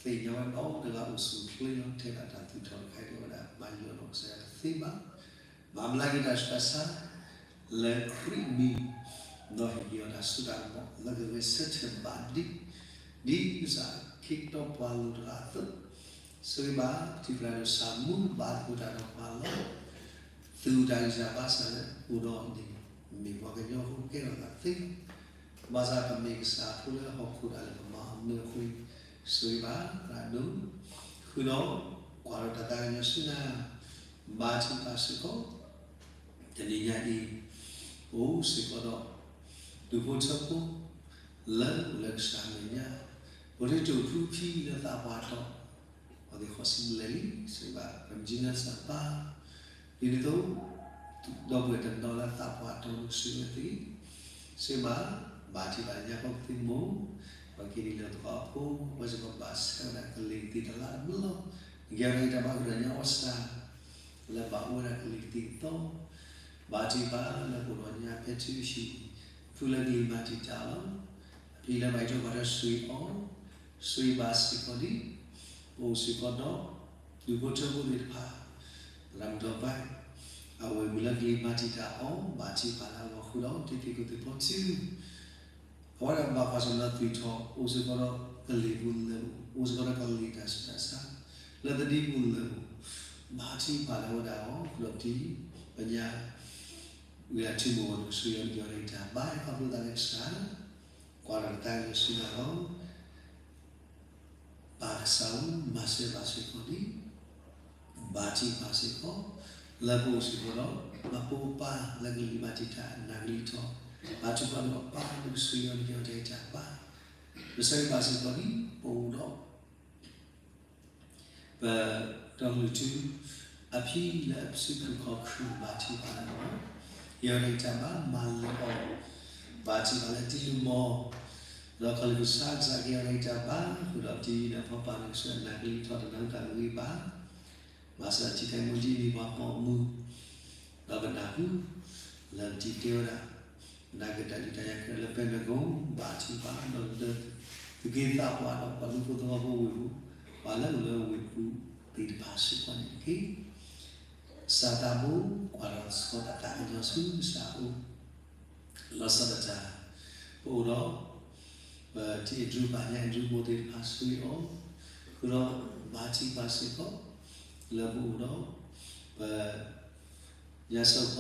သ့ၣ်ညါဝဲဒီးတဂၤအိၣ်ဆူၣ်အိၣ်ချ့လီၤ. ထဲဒၣ်တၢ်သူၣ်ထီၣ်တခါအံၤ တဲဝဲဒၣ် မၤယွၤလီၤကစၢ်ယွၤတသ့ဘၣ်. ဘၣ်မၤလၢက့ၤတၢ်ဆူးတၢ်ဆါ လၢခရံာ်မံၤ ဒီးဟ့ၣ်က့ၤအီၤတၢ်စိတၢ်ကမီၤ လၢကဂဲၤဆၢထၢၣ်ဘၣ်ဒံး ဒ်ကစၢ်ခ့ကတီပှၤလိၤတဂၤအသိး, ဆိၣ်ဂ့ၤဘၣ် ပထံၣ်ပှၤဒိၣ်စၢ်မူ ဘၣ်သကိးတၢ်ဒီးပှၤလီၤ. သုးတၢ်ဂံၢ်စၢ်ဘါစၢ်လၢအိၣ်ဒီးအီၤန့ၣ် မ့ၢ်ပှၤကညီဖိကဲထီၣ်သးသ့လီၤ. ဘၣ်ဆၣ်ပမ့ၢ်ကစၢ်ဖိလၢဟီၣ်ခိၣ်ဒၣ်လဲာ် ပမၤအီၤမၢအဃိ, ဆိၣ်ဂ့ၤဘၣ်သရၣ်ဒိၣ်, ဃုာ်ဒီးကွၢ်ဒီးတၢ်သးကညီၤဆူနၤ, ဘၣ်ထံၣ်ဘၣ်စ့ၢ်ကီး တနံၤညါအံၤ ပအိၣ်စ့ၢ်ကီးဒီး ဒူၣ်ဖိထၢဖိ လၢအိၣ်လၢကစၢ်အမဲာ်ညါ, ပဒိၣ်တုာ်ဖုဖံလၢသးပှၢ်တီၤ အီၤသ့ၣ်ဃီစံးဘျဲၣ်လံ, စံးဘၣ် ပမ့ၢ်ကနၢစၢ်ပၢ်, ဒ်န့ၣ်အသိး ဒီပုၢ်ဝဲၢ်တနီၤလၢသးပှၢ်တီၤ နကဆိၣ်ဂ့ၤအီၤသ့, စံးဘၣ် ဘၣ်ထံၣ်ဘၣ်ညါခီကသ့ၣ်မိၢ်, ပှၤက့ၤဒ်လဲၣ်သကိးအဖိ, အဝဲစ့ၢ်ကီးဘၣ်ဆၢဝဲဒၣ်ကလံၤကသံၣ်တလါတဘျီ, နကဲထီၣ်တၢ်ဂံၢ်တၢ်ဘါဃုာ်ဒီးညါအီၣ်စတၢ် လၢဘၣ်အိၣ်ဝဲဒၣ်ကလံၤကသံၣ်ကသီ, ဘၣ်ထံၣ်ဘၣ်လၢအိၣ်ဒီးညါဖဲထံရူၢ်ဟံၣ် ဖုလၢကလံၤမၤတံာ်တာ်လီၤ. အဖံလၢဘၣ်ယံၤထီၣ်ပှၢ်ထီၣ်ဆိၣ်ဂ့ၤအီၤ, ဆိၣ်ဂ့ၤဘၣ်စ့ၢ်ကီးဒ် ပအိၣ်စ့ၢ်ကီးဒီး ဒူၣ်ဖိထၢဖိသ့ၣ်တဖၣ်, သရၣ်မုၣ်ဒီးပၢ်, အဝဲၢ်မုၣ်လၢကလံၤမၤတံာ်တာ်အီၤ ဘၣ်ထံၣ်ဘၣ်လၢအဂီၢ်ဃုာ်ဒီး တံၤသကိးသ့ၣ်ဖီထူ အဝဲဒၣ်ဘၣ်ကွၢ်ဆၢၣ်မဲာ်ဒီးသွံၣ်ထီၣ် အိၣ်စ့ၢ်ကီးဒီးကလံၤပူၤလၢာ်, အိၣ်စ့ၢ်ကီးဒီးကလံၤတၢ်ဆူးတၢ်ဆါ လၢသဒံပူၤလၢာ်, ဘၣ်ထံၣ်ဘၣ်လၢအဝဲဒၣ်အဂီၢ်ဃုာ်ဒီးတံၤ, ပညါ ဝံသးစူၤမိၢ် နကဆိၣ်ဂ့ၤအီၤ နကဲထီၣ်တၢ်ဂံၢ်တၢ်ဘါခီဖျိသးလၢကစၢ်, ကွၢ်ဒီးတၢ်သးကညီၤဆူနၤလီၤ. ပၢ်ကစၢ်ဧၢ, မၤစၢၤဘၣ်စ့ၢ်ကီးန့ၣ်, ဘၣ်ထံၣ်ဘၣ်စ့ၢ်ကီး, လၢပအိၣ်စ့ၢ်ကီးဒီး ပှၤပိာ်ပၢ်လၢကလံၤမၤတံာ်တာ် နၤကလံၤထီၣ်, ဘၣ်ထံၣ်ဘၣ်ဒီးပၢ် နကဆိၣ်ဂ့ၤအီၤ နကဲထီၣ်တၢ်ဂံၢ်တၢ်ဘါ, ပဆၢဂ့ၤဘၣ်စ့ၢ်ကီးန့ၣ် ပအိၣ်ဒီး ပ တီၤကလုၢ်ထူ အဖံလၢအစုဖုၣ်ခီၣ်ခုၣ် ဘၣ်ထံၣ်ဘၣ်လၢအဂီၢ်, ကဲထီၣ်တၢ်ဂံၢ်တၢ်ဘါ မၤလၢအီၤ, ဘၣ်ထံၣ်ဘၣ်လၢတံၤမီၢ်, ဒီးကီၢ်လၢကစၢ်ကစၢ် ကဲထီၣ်တၢ်ဂံၢ်တၢ်ဘါ ဃုာ်ဒီးတံၤဒီးဖီပၢ် နကဆိၣ်ဂ့ၤအီၤ နၤကလံၤထီၣ် တနၤကဂံၢ်ဘါ, ဘၣ်ဆၣ်ထံၣ်တၢ်မူဒ်န့ၣ်ပှၤပိာ်မုၣ်, ဒီးပနၢ်ဟူ လၢတံၤတဲဝဲဒၣ် နကတၢၢ်ဒုးတၢ်ယၤခဲလၢာ်လၢ Pentagon ဘၣ်ထံၣ်ဘၣ်ဒီး သုးက့သးပှၢ်ဒီးပှၤဒူဖိသဝီဖိဝ့ၢ်ပူၤ, ပှၤလၢအိၣ်လၢဝ့ၢ်ပူၤသ့ၣ်တဖၣ်စ့ၢ်ကီးန့ၣ်တက့ၢ်. စၢ်သးဘိ ကွၢ်ဒီးစ့ၢ်ကီးတၢ်သးကညီၤဆူကစၢ်အအိၣ်, လီၤဆီဒၣ်တၢ်, ပအိၣ်ဒီး ပထံၣ် Andrew ပၢ်ညါ Andrew မိၢ်သ့ၣ်တဖၣ်ဆိၣ်ဂ့ၤအီၤ, ဃုာ်ဒီးဘၣ်ထံၣ်ဘၣ်စ့ၢ်ကီး လၢပအိၣ်ဒီး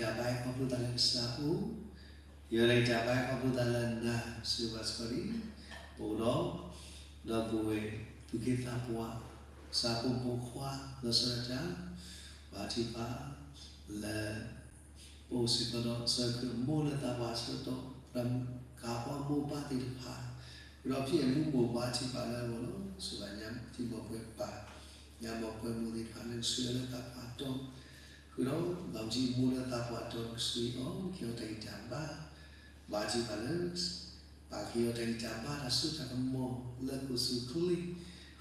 ပ ညါစၢဖီမိၢ် နကဲထီၣ်တၢ်ဂံၢ်တၢ်ဘါခီဖျိသးလၢကစၢ်အအိၣ်, ကဲထီၣ်တၢ်ဂံၢ်တၢ်ဘါခီဖျိသးလၢနၤ စံးဘၣ်စ့ၢ်ကီးန့ၣ်, ပအိၣ်ဒီး ဒီပုၢ်ဝဲၢ် သူၣ်က့သးပှၢ် စၢ်ဖိမိၢ်ခွါ လီၤဆီဒၣ်တၢ်, ဘၣ်ထံၣ်ဘၣ် လၢ ပအိၣ်စ့ၢ်ကီးဒီးစၢၤခုၣ်အမိၢ်လၢသးပှၢ်ဆၢကတီၢ်, ဒီးကၤပှၤမိၢ်ပၢ်သ့ၣ်တဖၣ်, ဃုာ်ဒီးဖံအဲၣ်မူမိၢ် ဘၣ်ထံၣ်ဘၣ်လၢအဂီၢ်လီၤ. စံးဘၣ်ညါ ဖံမီၢ်ပှဲၤပၢ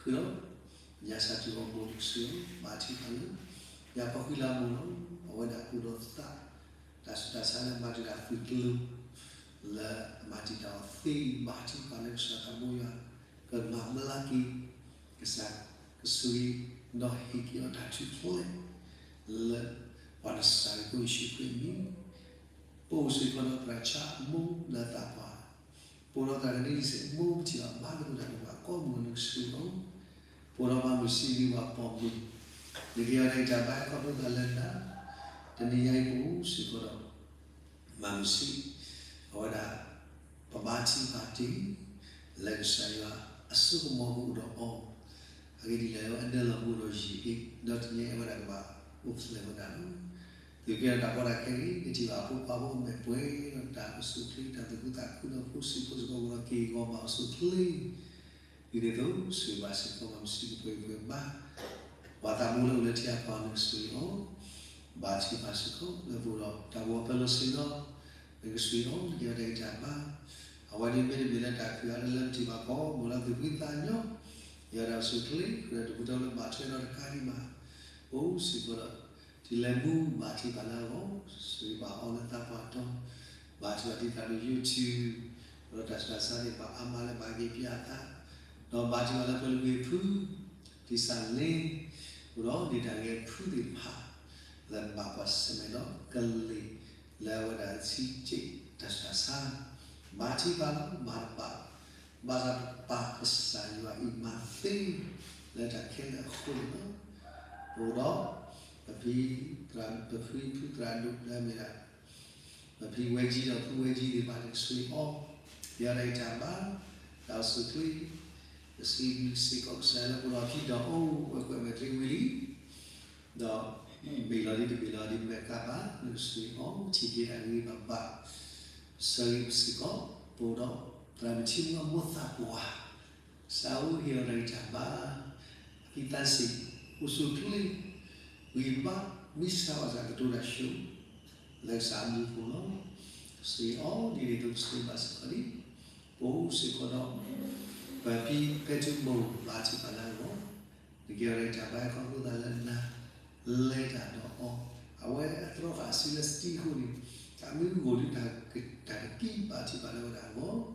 ်, ညါမီၢ်ပှဲၤမိၢ်သ့ၣ်တဖၣ် နကဆိၣ်ဂ့ၤအီၤလၢသးပှၢ်တီၤ, ဃုာ်ဒီး ဘၣ်မုၢ်ဆံးမိၢ်လၢသးပှၢ်တီၤ နကဆိၣ်ဂ့ၤအီၤ နကဲထီၣ်တၢ်ဂံၢ်တၢ်ဘါ, ဘၣ်ထံၣ်ဘၣ်လၢ ပၢ်ကဲထီၣ်တၢ်ဂံၢ်တၢ်ဘါ တၢ်စိတၢ်ကမီၤ လၢကအိၣ်ဆူၣ်အိၣ်ချ့, ဃုာ်ဒီး ညါစၢ်ထူၣ်အမိၢ် နကဆိၣ်ဂ့ၤအီၤ ဘၣ်ထံၣ်ဘၣ်လၢ ညါပီၤဃံလၤမိၢ်လီၤ. အဝဲဒၣ်အိၣ်ဒီးသး တၢ်ဆူးတၢ်ဆါလၢမၤတၢ်ဒၣ်သုးကျိၤ လၢအမၤတံာ်တာ်အီၤသ့ ဘၣ်ထံၣ်ဘၣ်လၢကစၢ်သးဘိယွၤ ကမၤဘျါက့ၤ ကစၢ်ကဆိၣ်ဂ့ၤ ဒီးဟ့ၣ်က့ၤအီၤတၢ်ထူၣ်ဖျဲး လၢပှၤနစၤရ့းဖိယ့ၣ်ၡူးခရံာ်အမံၤ, ပအိၣ်စ့ၢ်ကီးဒီးသရၣ်ဆါအမိၢ်လၢသးပှၢ်, ပအိၣ်ဒီးသရၣ်ကဒ့လံစ့ၢ်အမိၢ် ပထံၣ်ဘၣ်ဘါသကိးတၢ်ဒီးပှၤကိးမုၢ် နကဆိၣ်ဂ့ၤအီၤ, ပအိၣ်ဒီးဘၣ်မုၢ်ဆံးဒ်ပှၤပိာ်မုၣ်, နကဲထီၣ်တၢ်ဂံၢ်တၢ်ဘါခီဖျိသးလၢနၤ, တနံၤညါအံၤပအိၣ်စ့ၢ်ကီးဒီး ဘၣ်မုၢ်ဆံး, အဝဲဒၣ် ပဘၣ်ထံၣ်ဘၣ်တ့ၢ် လၢကစၢ်ယွၤအစိကမီၤကအိၣ်ဒီးအီၤ, အဂ့ၢ်ဒ်လဲၣ် အဒၢလီၤမူဒီးယံာ်အ့ၣ် ဒီးတနံၤအံၤအဝဲဒၣ်ကဘၣ်အိၣ်ဖျဲၣ်ဝဲဒၣ်လီၤ. သုးက့ဒီးတၢ်ကီတၢ်ခဲအံၤ ကထံၣ်ဘၣ်အဖိခွါဖိအမဲာ်ပှဲၤဒီးတၢ်အိၣ်ဆူၣ်အိၣ်ချ့ တၢ်သူၣ်ခုသးခုဒီးဖိဆံးဖိစ့ၢ်ကီး ကဒီးက့ၤဂီၤဘၣ်အိၣ်ဆူၣ်အိၣ်ချ့ ဒ်န့ၣ်အသိး ဆိၣ်ဂ့ၤဘၣ်စ့ၢ်ကီး ဘၣ်မုၢ်ဆံးကပှဲၤကပှဲၤဘၣ်, ပှၤသးဘိလၢအိၣ်လၢထံအကီၢ် နကဆိၣ်ဂ့ၤအီၤ, ဘၣ်ထံၣ်ဘၣ်စ့ၢ်ကီး လၢပအိၣ်ဒီးတၢ်ဂီၤဖဲလီၤဆ့ဒီး နကဆိၣ်ဂ့ၤအီၤ နကဲထီၣ်တၢ်ဂံၢ်တၢ်ဘါ, အဝဲန့ၣ်မ့တမ့ၢ်လၢတၢ်ခုၣ်အါလၢလၢပထံၣ်ဘၣ်ကိးမုၢ်လၢသူၣ်ဖှံသးညီ, ယွၤဒၣ်အိၣ်ဆူၣ်အိၣ်ချ့ ဃုာ်ဒီးတပူၤတၢ်လၢဘၣ်ထွဲဒီးတကးဒံးဘၣ်, ပအိၣ်စ့ၢ်ကီးဒီး တုၤလၢမူဘၣ်ထံၣ်ဘၣ်လၢအဂီၢ် ဆိၣ်ဂ့ၤဘၣ်အီၤလၢသးပှၢ်တီၤ, ဘၣ်ထံၣ်ဘၣ်တံၢ်သးဒီး YouTube ဒီးတၢ်ဆူးတၢ်ဆါသ့ၣ်တဖၣ်အါမးလၢဘၣ်က့ၤပျၢ်အသး, ဒီးဘၣ်ထံၣ်ဘၣ်လၢပှၤလုၢ်ဂ့ၤဖု, ဒ်စၢ်လ့, အိၣ်ဒီးဒ့ၣ်တၢ်ဂဲၤဖုသ့ၣ်တဖၣ်, လၢဘၣ်ကွၢ်ဆၢၣ်မဲာ်ဒီးကလ့ၢ်, လၢအဝဲဒၣ်ဆံးက့တၢ်ဆူးတၢ်ဆါ, ဘၣ်ထံၣ်ဘၣ်လီၤ ဘၣ်တဘၣ်, ဘၣ်ဆၣ်ပပၢ်ကစၢ်ယွၤအံၤမၤသ့, လၢတၢ်ခဲလၢာ်အဃိန့ၣ်လီၤ. အိၣ်ဒီး, ပဖံ, ပဖံဖုသရၣ်ဒိၣ်လၢအမ့ၢ်ဒၣ် ပဖံဝဲကၠံဒီးဖုဝဲကၠံသ့ၣ်တဖၣ်န့ၣ် ကဆိၣ်ဂ့ၤအီၤ, ယွၤဒၣ်အံၤတၢ်ဘါ, တၢ်အိၣ်ဆူၣ်ချ့, ပစံးဘျုးစ့ၢ်ကီးကစၢ်ယွၤလၢပအိၣ်ဒီးအဖံဒီးအီၤ ဝဲကွဲးမဲာ်ချံဝံၤလံ, ဒီးမ့ၢ်လီၤဒ်တမ့ၢ်လီၤဒ်မဲာ်ကဘၣ် နကဆိၣ်ဂ့ၤအီၤ ထံၣ်က့ၤတၢ်ဂ့ၤဘၣ်ဘၣ်, ဆၢဂ့ၤပစ့ၢ်ကီး ပအိၣ်ဒီး သရၣ်မုၣ်ထံမူအမိၢ်သးပှၢ် ကစၢ်ဧၢ ဟ့ၣ်အီၤတၢ်ဂံၢ်တၢ်ဘါ, အဖံသးစ့ၢ် အိၣ်ဆူၣ်ချ့, ဂံၢ်ဘါ, မံစၢ်ဘၣ်ဆၣ်ကတိၤတၢ်ဆိ, လၢကစၢ်အဘျုးအဖှိၣ်လီၤ. ကဆိၣ်ဂ့ၤအီၤဒ်န့ၣ်အသိး ကဆိၣ်ဂ့ၤဘၣ်စ့ၢ်ကီးန့ၣ်, ပအိၣ်စ့ၢ်ကီးဒီး ပဖံဖဲထူမိၢ် ဘၣ်ထံၣ်ဘၣ်လၢအဂီၢ်, နကဲထီၣ်တၢ်ဘါ ခီဖျိသးလၢနၤ လဲၤတၢ်ဒီးအီၤ, အဝဲအတြီဃာ်အစုလၢစတံအဃိန့ၣ်, တၢ်မ့ၢ်ဂိၢ်ဒ်တၢ်က, တၢ်တကံၢ်ဘၣ်ထံၣ်ဘၣ်လၢအဝဲဒၣ်အဂီၢ်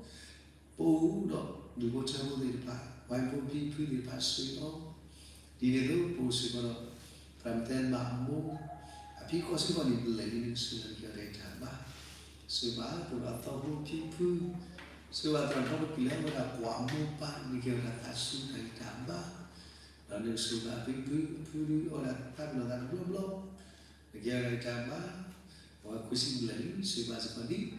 ပအိၣ်ဒီးဒူၣ်ဖိထၢဖိသ့ၣ်တဖၣ်, ဝဲဖိဖံဖုသ့ၣ်တဖၣ် ဆိၣ်ဂ့ၤအီၤ, ဒ်န့ၣ်အသိး ပအိၣ်စ့ၢ်ကီးဒီး သရၣ်မုၣ်သဲမးအမိၢ်, အဖံဃီစ့ၢ်ကီးန့ၣ် ဘျဲၣ်လံ နကဆိၣ်ဂ့ၤအီၤ နကဲထီၣ်တၢ်ဘါ, ဆိၣ်ဂ့ၤဘၣ် ပအိၣ်ဒီးအသီဖိဖံဖု, ဆိၣ်ဂ့ၤဘၣ်သရၣ်မုၣ်ဖီကပံာ်လၢအဝဲဒၣ်ကွၢ်အမိၢ်ပၢ် နကဲထီၣ်တၢ်သးစူၤတၢ်ဂံၢ်တၢ်ဘါ, ဒီးနကဆိၣ်ဂ့ၤဘၣ်အဖံဖု အဖုဒုးအီၣ်ဒၣ်သးပ့ၤနီၣ်သးတဘျီဘျီ နကဲထီၣ်တၢ်ဘါ, အဝဲခွံဆံဘျဲၣ်လံ ဆိၣ်ဂ့ၤဘၣ်စ့ၢ်ကီးန့ၣ်,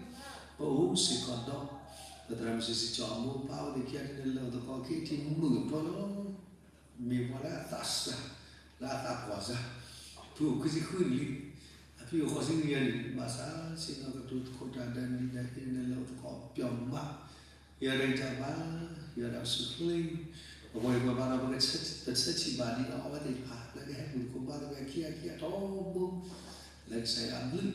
ပအိၣ်စ့ၢ်ကီးဒီး ပသရၣ်မုၣ်စံးစ့ၢ်ကီးအမိၢ်ပၢ်အဝဲသ့ၣ်ခံဂၤန့ၣ် လၢအိၣ်သကိးက့ၤထံမုၢ်အဖီလီၤ, မ့ၢ်ပှၤလၢအသးစၢ်, လၢအသးပှၢ်စၢ်, ဖုအိၣ်ခွံဆံဃုနံၣ်လံ, အဖံအိၣ်ဃိးဆံနံၣ်ယဲၢ်နံၣ်, ဘၣ်ဆၣ်ဆ့ၣ်နီၤကတိၤသကိးတၢ်ဒီးနံၤဒီးဟံးန့ၣ်လၢအိၣ်သကိးပျီမး, ယွၤဒၣ်အံၤတၢ်ဘါ, ယွၤဒၣ်အိၣ်ဆူၣ်ချ့, ပဝဲပှၤဘၣ်ဒီး ပကဆၢထံၣ်ဘၣ်ဒ်အီၤ အဝဲသ့ၣ်တဖၣ် လၢကဟဲမုၢ်သကိးဘါသကိးခံဂၤခံဂၤထီဘိ, လၢကစၢ်ယွၤအဘျုး,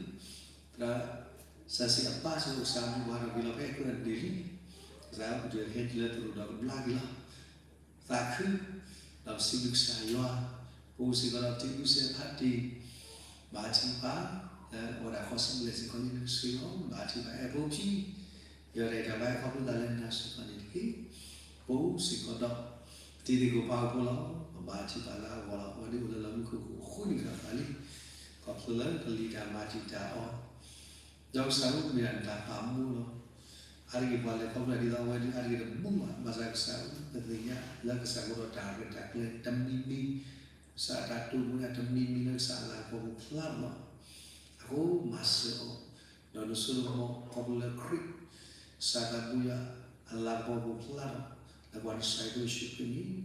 သရၣ်စၢ်စ့ၣ်အပၢ်စ့ၢ်ကီး ကစၢ်အဘျုးပှၤဒီးက့ၤလီၤဖဲအံၤ ကဲဒ်လံ, ကစၢ်ပတုၤဟဲတုၤလၢသရိာ်ဒီးကဘျါက့ၤလီၤ သးခု, ဒီးပစံးဘျုးကစၢ်ယွၤ, ပအိၣ်စ့ၢ်ကီးဒီးတံၤမုၢ်စ့ၢ်ဖးတံၢ်, ဘၣ်ထံၣ်ဘၣ်, လၢအဝဲဒၣ်ဃိးဆံဘျဲၣ်စ့ၢ်ကီးန့ၣ် နကဆိၣ်ဂ့ၤအီၤ ဘၣ်ထံၣ်ဘၣ်အဲၣ်ဖိဖံ, ယွၤဒၣ်အံၤတၢ်ဘါ ခီဖျိသးလၢနၤစ့ၢ်ကီးန့ၣ်တက့ၢ်, ပအိၣ်စ့ၢ်ကီးဒီး ပတံၤသကိးပှၤကဖိလီၤ, ပဘၣ်ထံၣ်ဘၣ်လၢအဂီၢ်လီၤ, အဝဲဒၣ်အိၣ်လၢလီၢ်မံခိၣ်ဃိးနံၣ်ဃၣ်ဃၣ်လံ, ခီဖျိလၢကလံၤတၢ်မၤတံာ်တာ်အီၤ ဒီးကစၢ်ဧၢ မ့ၢ်ဒၣ်နတၢ်ပာ်မူလီၤ. အါတက့ၢ်ပှၤလဲၤခီဖျိဒ်သိးအဝဲဒၣ် အါတက့ၢ်တမူဘၣ်, ဘၣ်ဆၣ်ကစၢ်ဧၢ ပသ့ၣ်ညါလၢကစၢ်ကအိၣ်ဒီးတၢ်ရဲၣ်တၢ်ကျဲၤတမံၤမံၤ, ကစၢ်အတၢ်တိာ်မူဒၣ်တမံၤမံၤလၢကစၢ်အလၤကပီၤပူၤဖျါလီၤ. အဃိမၤစၢၤအီၤ, ဒီးနဆိကမိၣ်ခီဖျိလၢခရံာ်, ကစၢ်တၢ်ပူၤယွၤအလၤကပီၤပူၤဖျါလီၤ, လၢပှၤနစၢ်ယ့ၣ်ၡူးခရံာ်န့ၣ်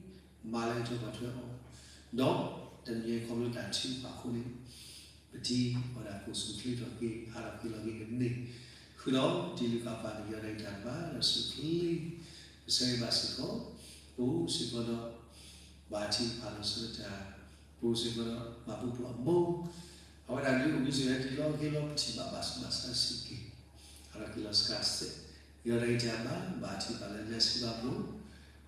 မၤလၢကထၢၣ်ပှၤထွဲအီၤ, ဒီးတနံၤအံၤခီဖျိတၢ်ထုကဖၣ်အဃိန့ၣ် ပထံၣ်ဝဲဒၣ်ကိၣ်ဆူၣ်ချ့ထီၣ်က့ၤ ဟးထီၣ်က့ၤလီၤက့ၤကန့ၢ်, ဃုာ်ဒီးတံၤလုၢ်ကီၢ်ပၤန့ၣ် ယွၤဒၣ်အံၤတၢ်ဘါဒီးဆူၣ်ချ့, ပဆၢဂ့ၤဘၣ်စ့ၢ်ကီး, ပအိၣ်စ့ၢ်ကီးဒီး ဘၣ်ထံၣ်တဖၣ်လီၤဆီဒၣ်တၢ်, ပအိၣ်စ့ၢ်ကီးဒီး မၤပူၤဖျိးအမိၢ်, အဝဲဒၣ်ဒုးအိၣ်မံဆိၣ်ဂ့ၤ ဟဲတုၤလီၤက့ၤလီၤ ပထံၣ်ဘၣ်ဘၣ်ဆူးဘၣ်ဆါစ့ၢ်ကီး, ဟးထီၣ်က့ၤလီၤစှၤစဲး, ယွၤဒၣ်အံၤတၢ်ဘါ ဘၣ်ထံၣ်ဘၣ်လၢညါဆံဘၣ်ဘိ,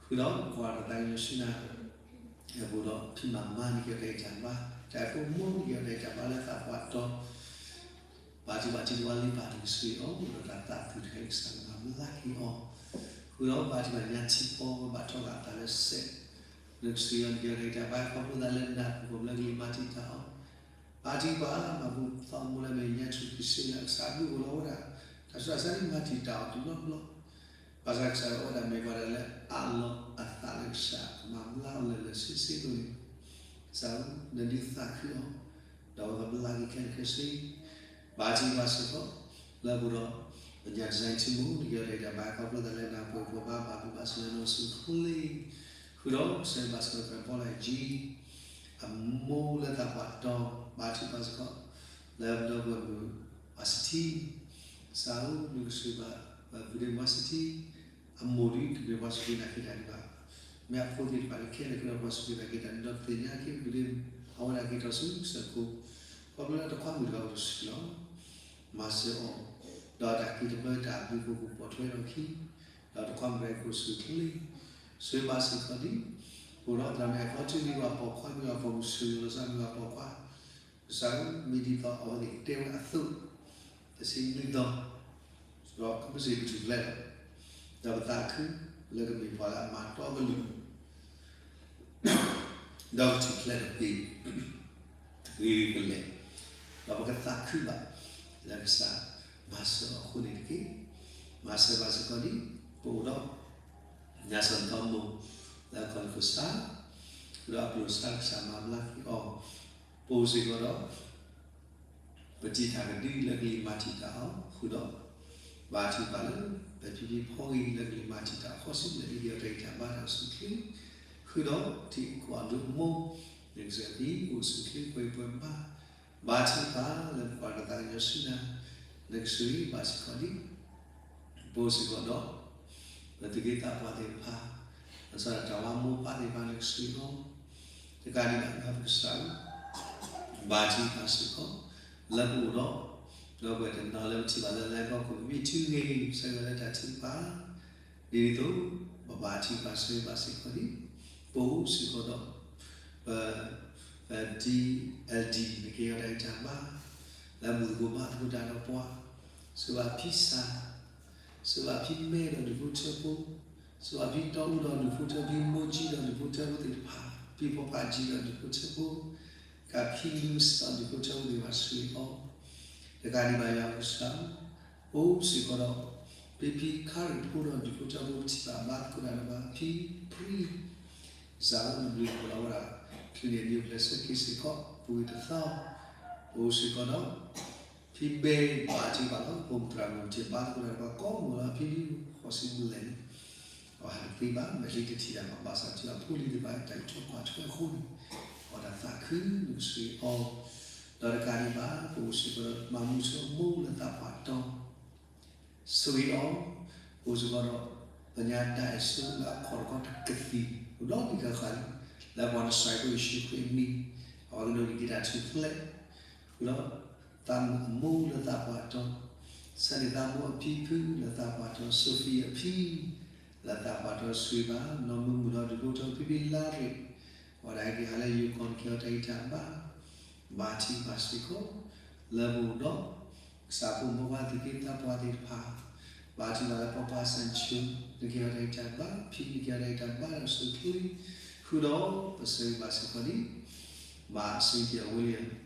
ဃုာ်ဒီးကွၢ်ဒီးသးကညီၤဆူနၤ ဟဲဘူးဒီးဖံးမၤမၤန့ၢ်က့ၤယွၤဒၣ်အံၤတၢ်ဘါ, တၢ်အဲၣ်ဖိမိၢ်န့ၢ်က့ၤယွၤဒၣ်အံၤတၢ်ဘါလၢသးပှၢ်တီၤ, ဘၣ်ထံၣ်ဘၣ်ထံတဝါလံဘၣ်န့ၣ်ကဆိၣ်ဂ့ၤအီၤ, ဒီးတၢ်သးသူၣ်တခါအံၤကစၢ်ကမၤဘျါက့ၤအီၤ, ဃုာ်ဒီးဘၣ်ထံၣ်ဘၣ်ညါထံဖီဝဲဘၣ်ထီၣ်သးအသးလၢစဲး, နကဆိၣ်ဂ့ၤအီၤန့ၢ်က့ၤယွၤဒၣ်အံၤတၢ်ဘါခီဖျိသးလၢနၤပူၤဖီၣ်လၢကလံၤမၤတံာ်တာ်အီၤ, ဘၣ်ထံၣ်ပှၤမၤပူၤဖျိးအမိၢ်လၢအမ့ၢ်ညါထူၣ်ကံၢ်စ့လၢအကစၢ်အဘျုးအိၣ်လီၤဝဲဒၣ်, တၢ်ဆူးတၢ်ဆါန့ၣ်မၤတံာ်တာ်အီၤတဘျီဘျီ, ဘၣ်ဆၣ်ကစၢ်ယွၤအိၣ်ဝဲဒၣ်မ့ၢ်ပှၤဒၣ်လၢအးလီၤအသးလၢကစၢ်ကမၤဘျါအီၤလၢာ်လၢာ်ဆ့ဆ့အသိးန့ၣ်, ကစၢ်ဧၢ နဒုးသးခုအီၤ, ဒီးအဝဲကဘျါက့ၤခဲလၢာ်ခဲဆ့, ဘၣ်ထံၣ်ဘၣ်စ့ၢ်ကီး, လၢပူၤဒီး, ပညါတစဲးထံမူ နကဲထီၣ်တၢ်ဘါခီဖျိသးလၢနၤပှဲၤပှဲၤဘါ ဘၣ်မူဘၣ်စၢၤလၢနအိၣ်ဆူၣ်ချ့ ဃုာ်ဒီးဆၢဂ့ၤဘၣ်စ့ၢ်ကီး သရၣ်ဖီလၢအယံၤ, အမိၢ်လၢသးပှၢ်တီၤ ဘၣ်ထံၣ်ဘၣ်စ့ၢ်ကီး, လၢပဒီပုၢ်ဝဲၢ်မုၣ် ဝါစထံ, ကစၢ်ဧၢ နကဆိၣ်ဂ့ၤဘၣ် ပပုၢ်ဒ့မုၣ်ဝါစထံ, အမိၢ်ဒ်ကမ့ၢ်ပှၤစူၢ်က့ၤနာ်က့ၤတၢ်ဒံးဘၣ်, မ့ၢ်အဖိသ့ၣ်တဖၣ်လၢခဲလၢာ်ကဒီးပှၤစူၢ်က့ၤနာ်က့ၤတၢ်ဒံးဒီးသ့ၣ်ညါက့ၤပုၢ်ဒ့မုၣ် အဝဲဒၣ်က့ၤထီၣ်ဆူကစၢၢ်ခိၣ်, ခီဖျိလၢတခွါမုၣ်တဂၤအိၣ်တဆံလီၤ မၤစၢၤအီၤ, ဒီးတၢ်က့ၤတဖျၢၣ်တၢ်ဘျုးဖှိၣ်ကပိာ်ထွဲထီၣ်အခံ, ဒီးတခွါမုၣ်တဂၤအံၤကအိၣ်ဆူၣ်ချ့, ဆၢဂ့ၤဘၣ်စ့ၢ်ကီးဒ်, အိၣ်ဒီးသရၣ်မုၣ်အဲၣ်ခီထံလံ မ့ၢ်ပှၤပိာ်ခွါ မ့ၢ်ပှၤပိာ်မုၣ်ဆူၣ်လီၤစၢ်မ့ၢ်ပှၤပိာ်ခွါ, ကစၢ်ဧၢ မ့ၢ်ဒ်သိးအဝဲသ့ၣ်တဲဝဲအသိး, တဆံနွံသီ, ဒီးကမ့ၢ်စ့ၢ်ကီးပထူၣ်ဖျဲးလီၤ, ဒီးပသးခု လၢကမ့ၢ်ပှၤလၢအမၤတီကလုၢ် ဒီးကထူၣ်ဖျဲးဒီးပှၤဂ့ၤကလဲာ်, ဒီးပကသးခုဘၣ်လၢကစၢ်မၤစၢၤအီၤအဃိန့ၣ်တက့ၢ်. မၤစၢၤဘၣ်စ့ၢ်ကီးဒ်ပအိၣ်ဒီး ညၣ်စီၣ်တီမိၢ် လၢအခီၣ်လၢကစၢ်, ဒီးအကျိၣ်စ့ကစၢ်မၤဘျါက့ၤအီၤ, ပအိၣ်စ့ၢ်ကီးဒီး ပတံာ်တာ်ကဒုလၢကလံၤမၤတံာ်တာ်အီၤဃုာ်ဒီး, ဘၣ်ထုကဖၣ်လၢ ပဖံဖံဖီဂ့ၤလၢကလံၤမၤတံာ်တာ်အဃိ စံးဘျုးနက့ၤအီၤတၢ်ဂံၢ်တၢ်ဘါတၢ်အိၣ်ဆူၣ်အိၣ်ချ့, ဃုာ်ဒီးထံကီၢ်ဒိၣ်အမိၢ်, နကစၢ်ဖံအိၣ်ဆူၣ်အိၣ်ချ့ပှဲၤပှဲၤဘၣ်, ဘၣ်ထုကဖၣ်လၢပကွၢ်ကသးကညီၤဆူနၤ, နကဆိၣ်ဂ့ၤဘၣ်စ့ၢ်ကီးဒ် ပအိၣ်စ့ၢ်ကီးဒီး ပသူၣ်က့သးပှၢ်သ့ၣ်တဖၣ်, ဘၣ်ဆၣ်ဒီးတၢ်ဝၤမိၢ်ပၢ်သ့ၣ်တဖၣ် နကဆိၣ်ဂ့ၤအီၤ, တကးဒံးဘၣ်ဒီးပကစၢ် ဘၣ်ထုကဖၣ်စ့ၢ်ကီး လၢပအိၣ်ဒီး ဒီပုၢ်ဝဲၢ်တနီၤလၢပထံၣ်ဘၣ်လၢ လဲၤကီၢ်ခိၣ် မ့ၢ်ထုးဂ့ၤ ဆၢဂ့ၤလၢတၢ်ထုကဖၣ်, ဒ်န့ၣ်အသိး ပဘၣ်ထုကဖၣ်ဆိၣ်ဂ့ၤဘၣ်စ့ၢ်ကီးဒ် ပအိၣ်စ့ၢ်ကီးဒီး ပ ပ DLD နက့ၤအီၤတၢ်ဂံၢ်တၢ်ဘါ လၢဘူၣ်သကိးဘါသကိးတၢ်ဒီးပှၤ, စၢဘၣ်ဖံစၢ်, စၢဘၣ်ဖံမဲဒီးဒူၣ်ဖိထၢဖိ, စၢဘၣ်ဖံတီအူဒီးဒူၣ်ဖိထၢဖိ, မိၢ်ကၠံဒီးဒူၣ်ဖိထၢဖိသ့ၣ်တဖၣ်, ဖံဖီဖးကၠံဒီးဒူၣ်ဖိထၢဖိ, ကးဖံလူစဒီးဒူၣ်ဖိထၢဖိသ့ၣ်တဖၣ် ဆိၣ်ဂ့ၤအီၤ, တကးဒံးဘၣ်ယွၤပကစၢ် အိၣ်စ့ၢ်ကီးဒီး ဖံဖံခါရံၣ်ဖိဒီးဒူၣ်ဖိထၢဖိ ပထံၣ်ဘၣ်ဘါသကိးတၢ်ဒီးပှၤ ဖံပြံ ကစၢ်လၢနဘျုးနဖှိၣ်လီၤဝဲဒၣ် ချုးန့ၣ် နံၣ်အိၣ်ဖျဲၣ်ဆၢက့ၤစ့ၢ်ကီး ပူၤကွံာ်တသီ, အိၣ်စ့ၢ်ကီးဒီး ဖံဘဲ ဘၣ်ထုကဖၣ်လီၤ. ပိာ်မုၣ်သရၣ်မုၣ် ပထံၣ်ဘါသကိးတၢ်ဒီးပှၤကိးမုၢ်လီၤ. ဖံလံဃိးဆံဘျဲၣ်န့ၣ် အဝဲဟးတသ့ဘၣ် မ့ၢ်လံတထံၣ်တၢ်ဘၣ် ဘၣ်ဆၣ်ထံၣ်အဖိလံၤသ့ၣ်တဖၣ် တၢ်အုၣ်ထွဲကွၢ်ထွဲအဃိန့ၣ် အဝဲဒၣ်သးခု နကဆိၣ်ဂ့ၤအီၤ, ဒီးတကးဒံးဘၣ် ပအိၣ်စ့ၢ်ကီးဒီး မၤမုၢ်ဆိမိၢ်လၢသးပှၢ်တီ ဆိၣ်ဂ့ၤအီၤ, အိၣ်စ့ၢ်ကီးဒီး ပညါဒၣ်အဲၣ်စိလၢအခီၣ်တခီတကသံၣ် အိၣ်ဒီးနံၣ်ဃၣ်ဃၣ်လံ လၢပှၤနစၢ်ဖိယ့ၣ်ၡူးခရံာ်အမံၤ အဝဲကဒိးန့ၢ်က့ၤတၢ်ထူၣ်ဖျဲး ဃုာ်ဒီး သးမုၣ်အမိၢ်လၢသးပှၢ်တီ, ဆၢန့ၣ်သးမိၢ်အဖံဖုလၢသးပှၢ်တီ, စီၤဖံအဖံ လၢသးပှၢ်တီ ဆိၣ်ဂ့ၤဘၣ် နီၢ်မုၢ်မုၣ်ဒီးဒူၣ်ဖိထၢဖိ ဖံဖံလါရ့ၣ်, အဝဲဒၣ်ဟဲက့ၤဟးလၢယိၤကီၢ် နက့ၤအီၤတၢ်ဂံၢ်တၢ်ဘါ ဘၣ်ထုကဖၣ်စ့ၢ်ကီး လၢပအိၣ်ဒီး ကစၢ်ဖိမုၣ်ဖိခွါသူၣ်က့သးပှၢ်သ့ၣ်တဖၣ်, ဘၣ်ထုကဖၣ်လၢပၢ်ပၢ်စၢ်ဆူၣ် နက့ၤအီၤတၢ်ဂံၢ်တၢ်ဘါ, ဖံနက့ၤအီၤတၢ်ဂံၢ်တၢ်ဘါဒီးဆိၣ်ချ့, ဃုာ်ဒီး ပဆိၣ်ဂ့ၤဘၣ်စ့ၢ်ကီးဒ် မၤစ့ၢ်ကီးဝဲလံ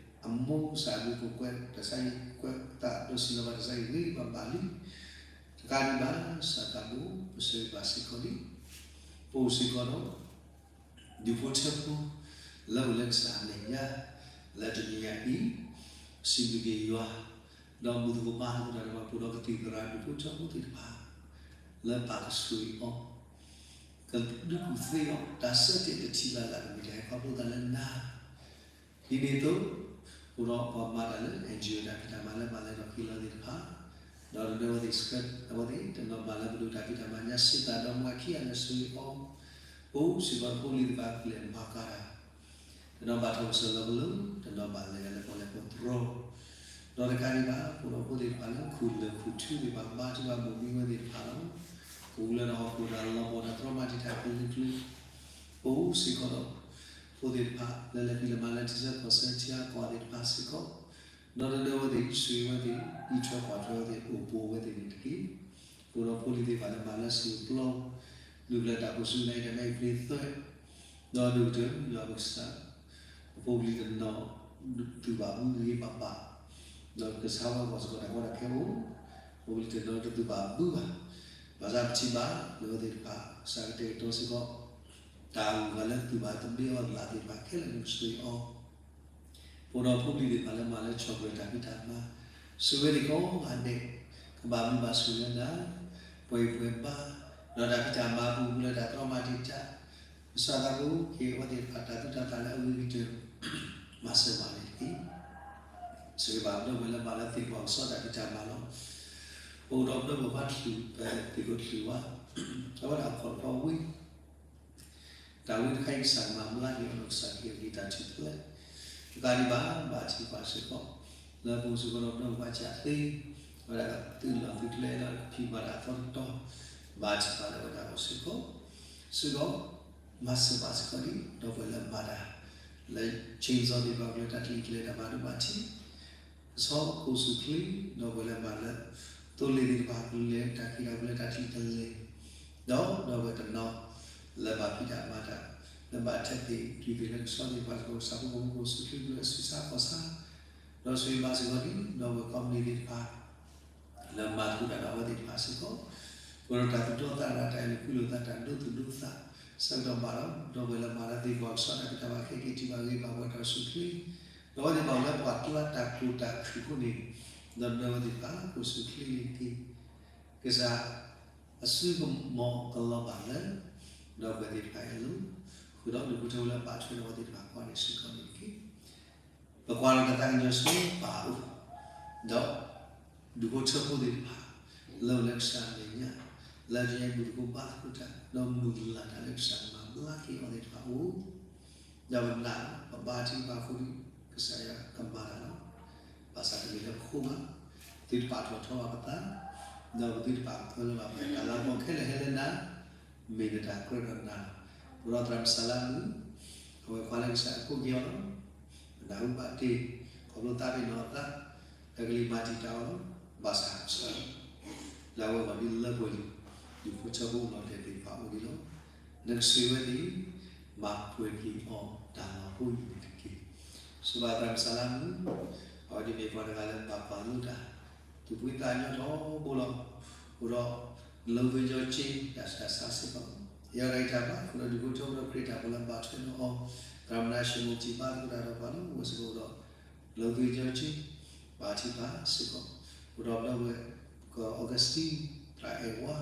အမိၢ်ကစၢ်အဘျုးအဖှိၣ်ကွဲး တၢ်ဆါဟံၣ်ကွဲးသးဒီးစံးလီၤဘၣ်တၢ်ဆါဟံၣ်ဂ့ၤဘၣ်ဘၣ်လံ, တကးဒံးဘၣ် စၢ်သးဘိ ပဆိၣ်ဂ့ၤဘၣ်စ့ၢ်ကီးဒ် ပအိၣ်စ့ၢ်ကီးဒီး ဒူၣ်ဖိထၢဖိ လၢအိၣ်လၢကစၢ်အမဲာ်ညါ လၢတနံၤညါအံၤ စံးဘျုးက့ၤယွၤ ဒီးဘူၣ်သကိးဘါသကိးတၢ်ဒီးပှၤ ပအိၣ်ဒီးကသံၣ်သရၣ်ဒူၣ်ဖိထၢဖိသ့ၣ်တဖၣ် လၢပာ်ကဆိၣ်ဂ့ၤအီၤ ကဒုးကူၣ်သ့အီၤ တၢ်ဆၢတဲာ်တထံၣ်ဘၣ်လၢ် ကမ့ၢ်တၢ်ဟဲခီဖျိသးလၢနၤ ဒ်န့ၣ်အသိး အိၣ်ဒီးပှၤမၤတၢ်လၢ NGO တၢ်ဖံးတၢ်မၤလၢမၤလၢဒီးက့ၤလီၤသ့ၣ်တဖၣ်, ဒီးတနၢၤဝဲသ့ၣ်ဆှၢ အဝဲသ့ၣ်တနီၤဘၣ်လၢပဒိၣ်တၢ်ဖံးတၢ်မၤညါ စံးသးဒီးမူအခံဂၤလၢဆိၣ်ဂ့ၤအီၤ, ပအိၣ်စ့ၢ်ကီးဖိလံၤသ့ၣ်တဖၣ်ကလဲၤမၤကၤတၢ်, တနီၤဘၣ်ထီၣ်ပစၢၤလီၤကလိၤ, တနီၤဘၣ်လဲၤလၢပီၣ်လဲၣ်ပီၣ်တြီၤ, ဒီးတကးဒံးဘၣ် ပအိၣ်ဒီးဖိသ့ၣ်တဖၣ်လၢခူၣ်လၢာ်ခူၣ်ထူသ့ၣ်တဖၣ် ဘါထုကဖၣ်ဘိၣ်မံဝဲသ့ၣ်တဖၣ်လီၤ. ပအိၣ်လၢတၢ်ဟီၣ်ခိၣ်တၢ်လီၤပှီၢ်တၢ်တြီမၤတံာ်တာ်ကလုာ်ကလုာ်, ပအိၣ်စ့ၢ်ကီးဒီး ဖိသ့ၣ်တဖၣ် လၢလဲၤဖံးလဲၤမၤလၢထံဆၢကီၢ်ဆၢထံအကီၢ်သ့ၣ်တဖၣ်စ့ၢ်ကီး, ဒီးတနၢၤဝဲသ့ၣ် ဆိၣ်ဂ့ၤဝဲသ့ၣ် အံးထွဲကွၢ်ထွဲဝဲသ့ၣ် အိၣ်ပိာ်ဝဲသ့ၣ်န့ၣ်တက့ၢ်. ပအိၣ်ဒီးဖိလံၤသ့ၣ်တဖၣ်လၢမၤလၢစံာ်ပျီ, ဒုးဖျဲးတၢ်အိၣ်ဆူၣ် နံၣ်တၢ်မ့ၢ်အ့ဖြ့သၢ, ဒီးဒိၣ်ကတၢၢ် ယွၤပကစၢ် အဖိပလံၤတနီၤ သူၣ်ဘၣ်ဘုဂ့ၤဘၣ်ဘၣ်, ဒီးကဆါဝဲပှၤစ့ၢ်ကီးတၢ်ကီတၢ်ခဲအိၣ်, ဖိပလံၤတနီၤတသူၣ်ဘၣ်ဘုဘၣ်, ဘၣ်ဆၣ်ပထံၣ်ဘၣ်လၢဝဲသ့ၣ်တဖၣ် ကစၢ်ကတဲာ်ကတီၤစ့ၢ်ကီး တၢ်ဂုၤဂၤလၢသူၣ်ဘၣ်သဘျ့အီၤလၢ်သ့ၣ်တဖၣ်ခဲလၢာ်န့ၣ် ကဆိၣ်ဂ့ၤအီၤ ပအိၣ်ဒီးဖိပလံၤသ့ၣ်တဖၣ်လၢမၤလၢဆီၣ်ထွဲတၢ်ဖံးတၢ်မၤ, ဆိၣ်ဂ့ၤဝဲသ့ၣ်ကိးဂၤဒဲး, ကဘၣ်မုာ်ဘၣ်ဆိၣ်ဂ့ၤလၢနၤ, ပှဲၤဂံၢ်ပှဲၤဘါ, ဒီးတၢ်ဖံးတၢ်မၤပူၤလၢတၢ်တြီမၤတံာ်တာ်, ကစၢ်သးဘိက့ၤအဝဲသ့ၣ်တဖၣ်တၢ်သူၣ်တၢ်သၣ်လၢအဂ့ၤကတၢၢ်, မၤစၢၤဘၣ်န့ၣ်တက့ၢ်. ဆိၣ်ဂ့ၤဘၣ်ပဒီပုၢ်ဝဲၢ်လၢမၤလၢသ့ၣ်ကီၢ်ကစီၣ်တၢ်ဖံးတၢ်မၤလီၤ. ပအိၣ်ဒီးပဒီပုၢ်ဝဲၢ်သ့ၣ်ကီၢ်သ့ၣ်ဝါ, အဝဲဒၣ်အခီၣ်တခီဝံၤ တၢ်ဝံတခါအံၤ ကစၢ်ကမၤဘျါက့ၤအီၤဒီး ကစၢ်ကဟ့ၣ်အီၤတၢ်ထူၣ်ဖျဲး, တကးဒံးဘၣ် ဘၣ်ထံၣ်ပာ်စ့ၢ်ကီး လၢပအိၣ်စ့ၢ်ကီးဒီးပဒီပုၢ်ဝဲၢ်ကၢ်သ့, အဝဲဒၣ်ကသုးလီၢ်သုးကျဲဒီးကဖံးမၤတၢ်အသီတတီၤ, ဘၣ်ထံၣ်ပာ်လၢအဝဲဒၣ်အအိၣ်စ့ၢ်ကီး, စ့ၢ်ကီး မၤစၢၤဘၣ်စ့ၢ်ကီးဒ် ဒီပုၢ်ဝဲၢ်လၢမၤတၢ် လၢ chainsaw သ့ၣ်တဖၣ်ကလုာ်တၢ်တလံၣ်ကလဲၤတၢ်မၤဒိၣ်မးထံ ကဆီကိၣ်ဆူၣ်ချ့, ဒီပုၢ်ဝဲၢ်လၢမၤလၢ သိလ့ၣ်သ့ၣ်တဖၣ်ကလုာ်လဲၤတၢ်က့ၤတၢ်ကလုာ်တၢ်တလံၣ်ကလဲၤ, ဒီးဒီပုၢ်ဝဲၢ်တနီၤ လၢဘၣ်ဖံးတၢ်မၤတၢ် လၢဘၣ်ထဲးသ့ၣ်တုၤသ့ၣ်လၢကဆီသ့ၣ်တဖၣ်စ့ၢ်ကီး ကစၢ်ဖိမုၣ်ဖိကအိၣ်ဆူၣ်ချ့လၢအဆံးစၢ်ကီၢ်ဆၢ ဒီးဆိၣ်ဂ့ၤဘၣ်စ့ၢ်ကီးန့ၣ် ဒီပုၢ်ဝဲၢ်ကိးမုၢ်နံၤသ့ၣ်တဖၣ် လၢမၤသကိးတၢ်ဒီးအဝဲသ့ၣ်တဖၣ်စ့ၢ်ကီး ပှဲၤဒီးတၢ်သူၣ်တီသးရၤ တၢ်အဲၣ်လူၤကွံလိာ်သး တၢ်ဒိသူၣ်ဒိသး ဆၢကတီၢ်ဘၣ်ဒီး ဒီပုၢ်ဝဲၢ်လၢမၤတၢ်သ့ၣ်တဖၣ်ကဆီတၢ်ဖံးတၢ်မၤခဲက့ၤထံၣ်ဘၣ်ဂ့ၤဘၣ်ဝဲတၢ်အိၣ်ဆူၣ်ချ့ ဒီးအဝဲသ့ၣ်ဘၣ်အိၣ်လၢပှၤကျါတၢ်ကျိၣ်တၢ်ခုၣ်အဃိန့ၣ် ဒီးဒီပုၢ်ဝဲၢ်သ့ၣ်တဖၣ်ကအိၣ်ဆူၣ်ချ့န့ၣ်တက့ၢ် ကစၢ်အစုကမီၤကလီၤဘၣ်လၢ ဒီပုၢ်ဝဲၢ်သ့ၣ်တဖၣ်အလိၤ ဃုာ်ဒီးဒူၣ်ဖိထၢဖိလၢအဘၣ်ထွဲဒီးအဝဲသ့ၣ်တဖၣ်ကိးဂၤဒဲးစ့ၢ်ကီးန့ၣ်တက့ၢ်. ပကွၢ်လၢတၢ်သးကညီၤဆူပၢ်အအိၣ် ဒီး ဒူၣ်ဖိထၢဖိသ့ၣ်တဖၣ် လၢအိၣ်လၢကစၢ်အမဲာ်ညါ လၢတယဲမုၢ်တကိးဘါသကိးတၢ် ဒီးမုၢ်လၢ်တၢ်လၢကစၢ်မၤဘျါက့ၤအီၤသ့ၣ်တဖၣ်အအိၣ် ဒီးပနာ်လီၤ ပဘါထုကဖၣ်အဃိဒီး ကစၢ်ယွၤကမၤတၢ်လီၤ. ဘၣ်ဆၣ်တမ့ၢ်လၢပဃိဘၣ်, ပသုတပာ်ထီၣ်ထီဘၣ်ပသး, ဒီးပသုတပာ်ကဖၢလၢၤဘၣ်ပှၤ တၢ်လၤကပီၤခဲလၢာ်ဟဲလၢနၤ, မ့ၢ်နတၢ်ကြၢးဒီးနၤလီၤ. အိၣ်ဒီးသရၣ်မုၣ်စၤလါမုၣ်, အဝဲကွၢ်လၢကစၢ်အကိးက့ၤအီၤလီၤ. နၢ်ဟူဘၣ်တ့ၢ်, ခီဖျိသးပ့ၤနီၣ်အသး, လၢကလံၤမၤတံာ်တာ်အီၤလီၤ. ဘၣ်ဆၣ်ကစၢ် လၢအဝဲဂီၢ်ဒ်လၢပှဲၤလံ, ဒူၣ်ဖိထၢဖိလီၤတဲာ်သ့ၣ်တဖၣ်အိၣ်ဒံးလီၤ. နကစံးဝဲန့ၣ်, မၤပှဲၤက့ၤအီၤတၢ်လီၤဟိန့ၣ်တက့ၢ်. စံးဘၣ်သရၣ်မုၣ်စၤလါမုၣ်, အဝဲဒ်မ့ၢ်ပှၤတဂၤလၢဘၣ်ပာ်လိာ်တၢ်, သူၣ်ဖှံသးညီထီဘိလီၤ. အိၣ်ဒီး လၢသူၣ်ကၠီကၠ့တၢ်ဆူးတၢ်ဆါစ့ၢ်ကီး, ယဲဒၣ်အံၤတၢ်ဘၣ်ဃုာ်ဒီးဒူၣ်ဖိထၢဖိဒီးခရံာ်တၢ်ဖိလၢဘၣ်ထွဲဒီးအီၤ, သရၣ်မုၣ်နၢ်ၡမူၣ်စံးဘၣ်သကိးတၢ်ဒီးပှၤလၢအိၣ်ဝဲစ့ၢ်ကီးဒီး လၢသူၣ်ကၠီကၠ့, ဘၣ်ထံၣ်ဘၣ်စ့ၢ်ကီး, အိၣ်ဒီးဒီပုၢ်ဝဲၢ် ကီၢ်အီကူးစတံ, သရၣ်အဲၣ်ဝါ,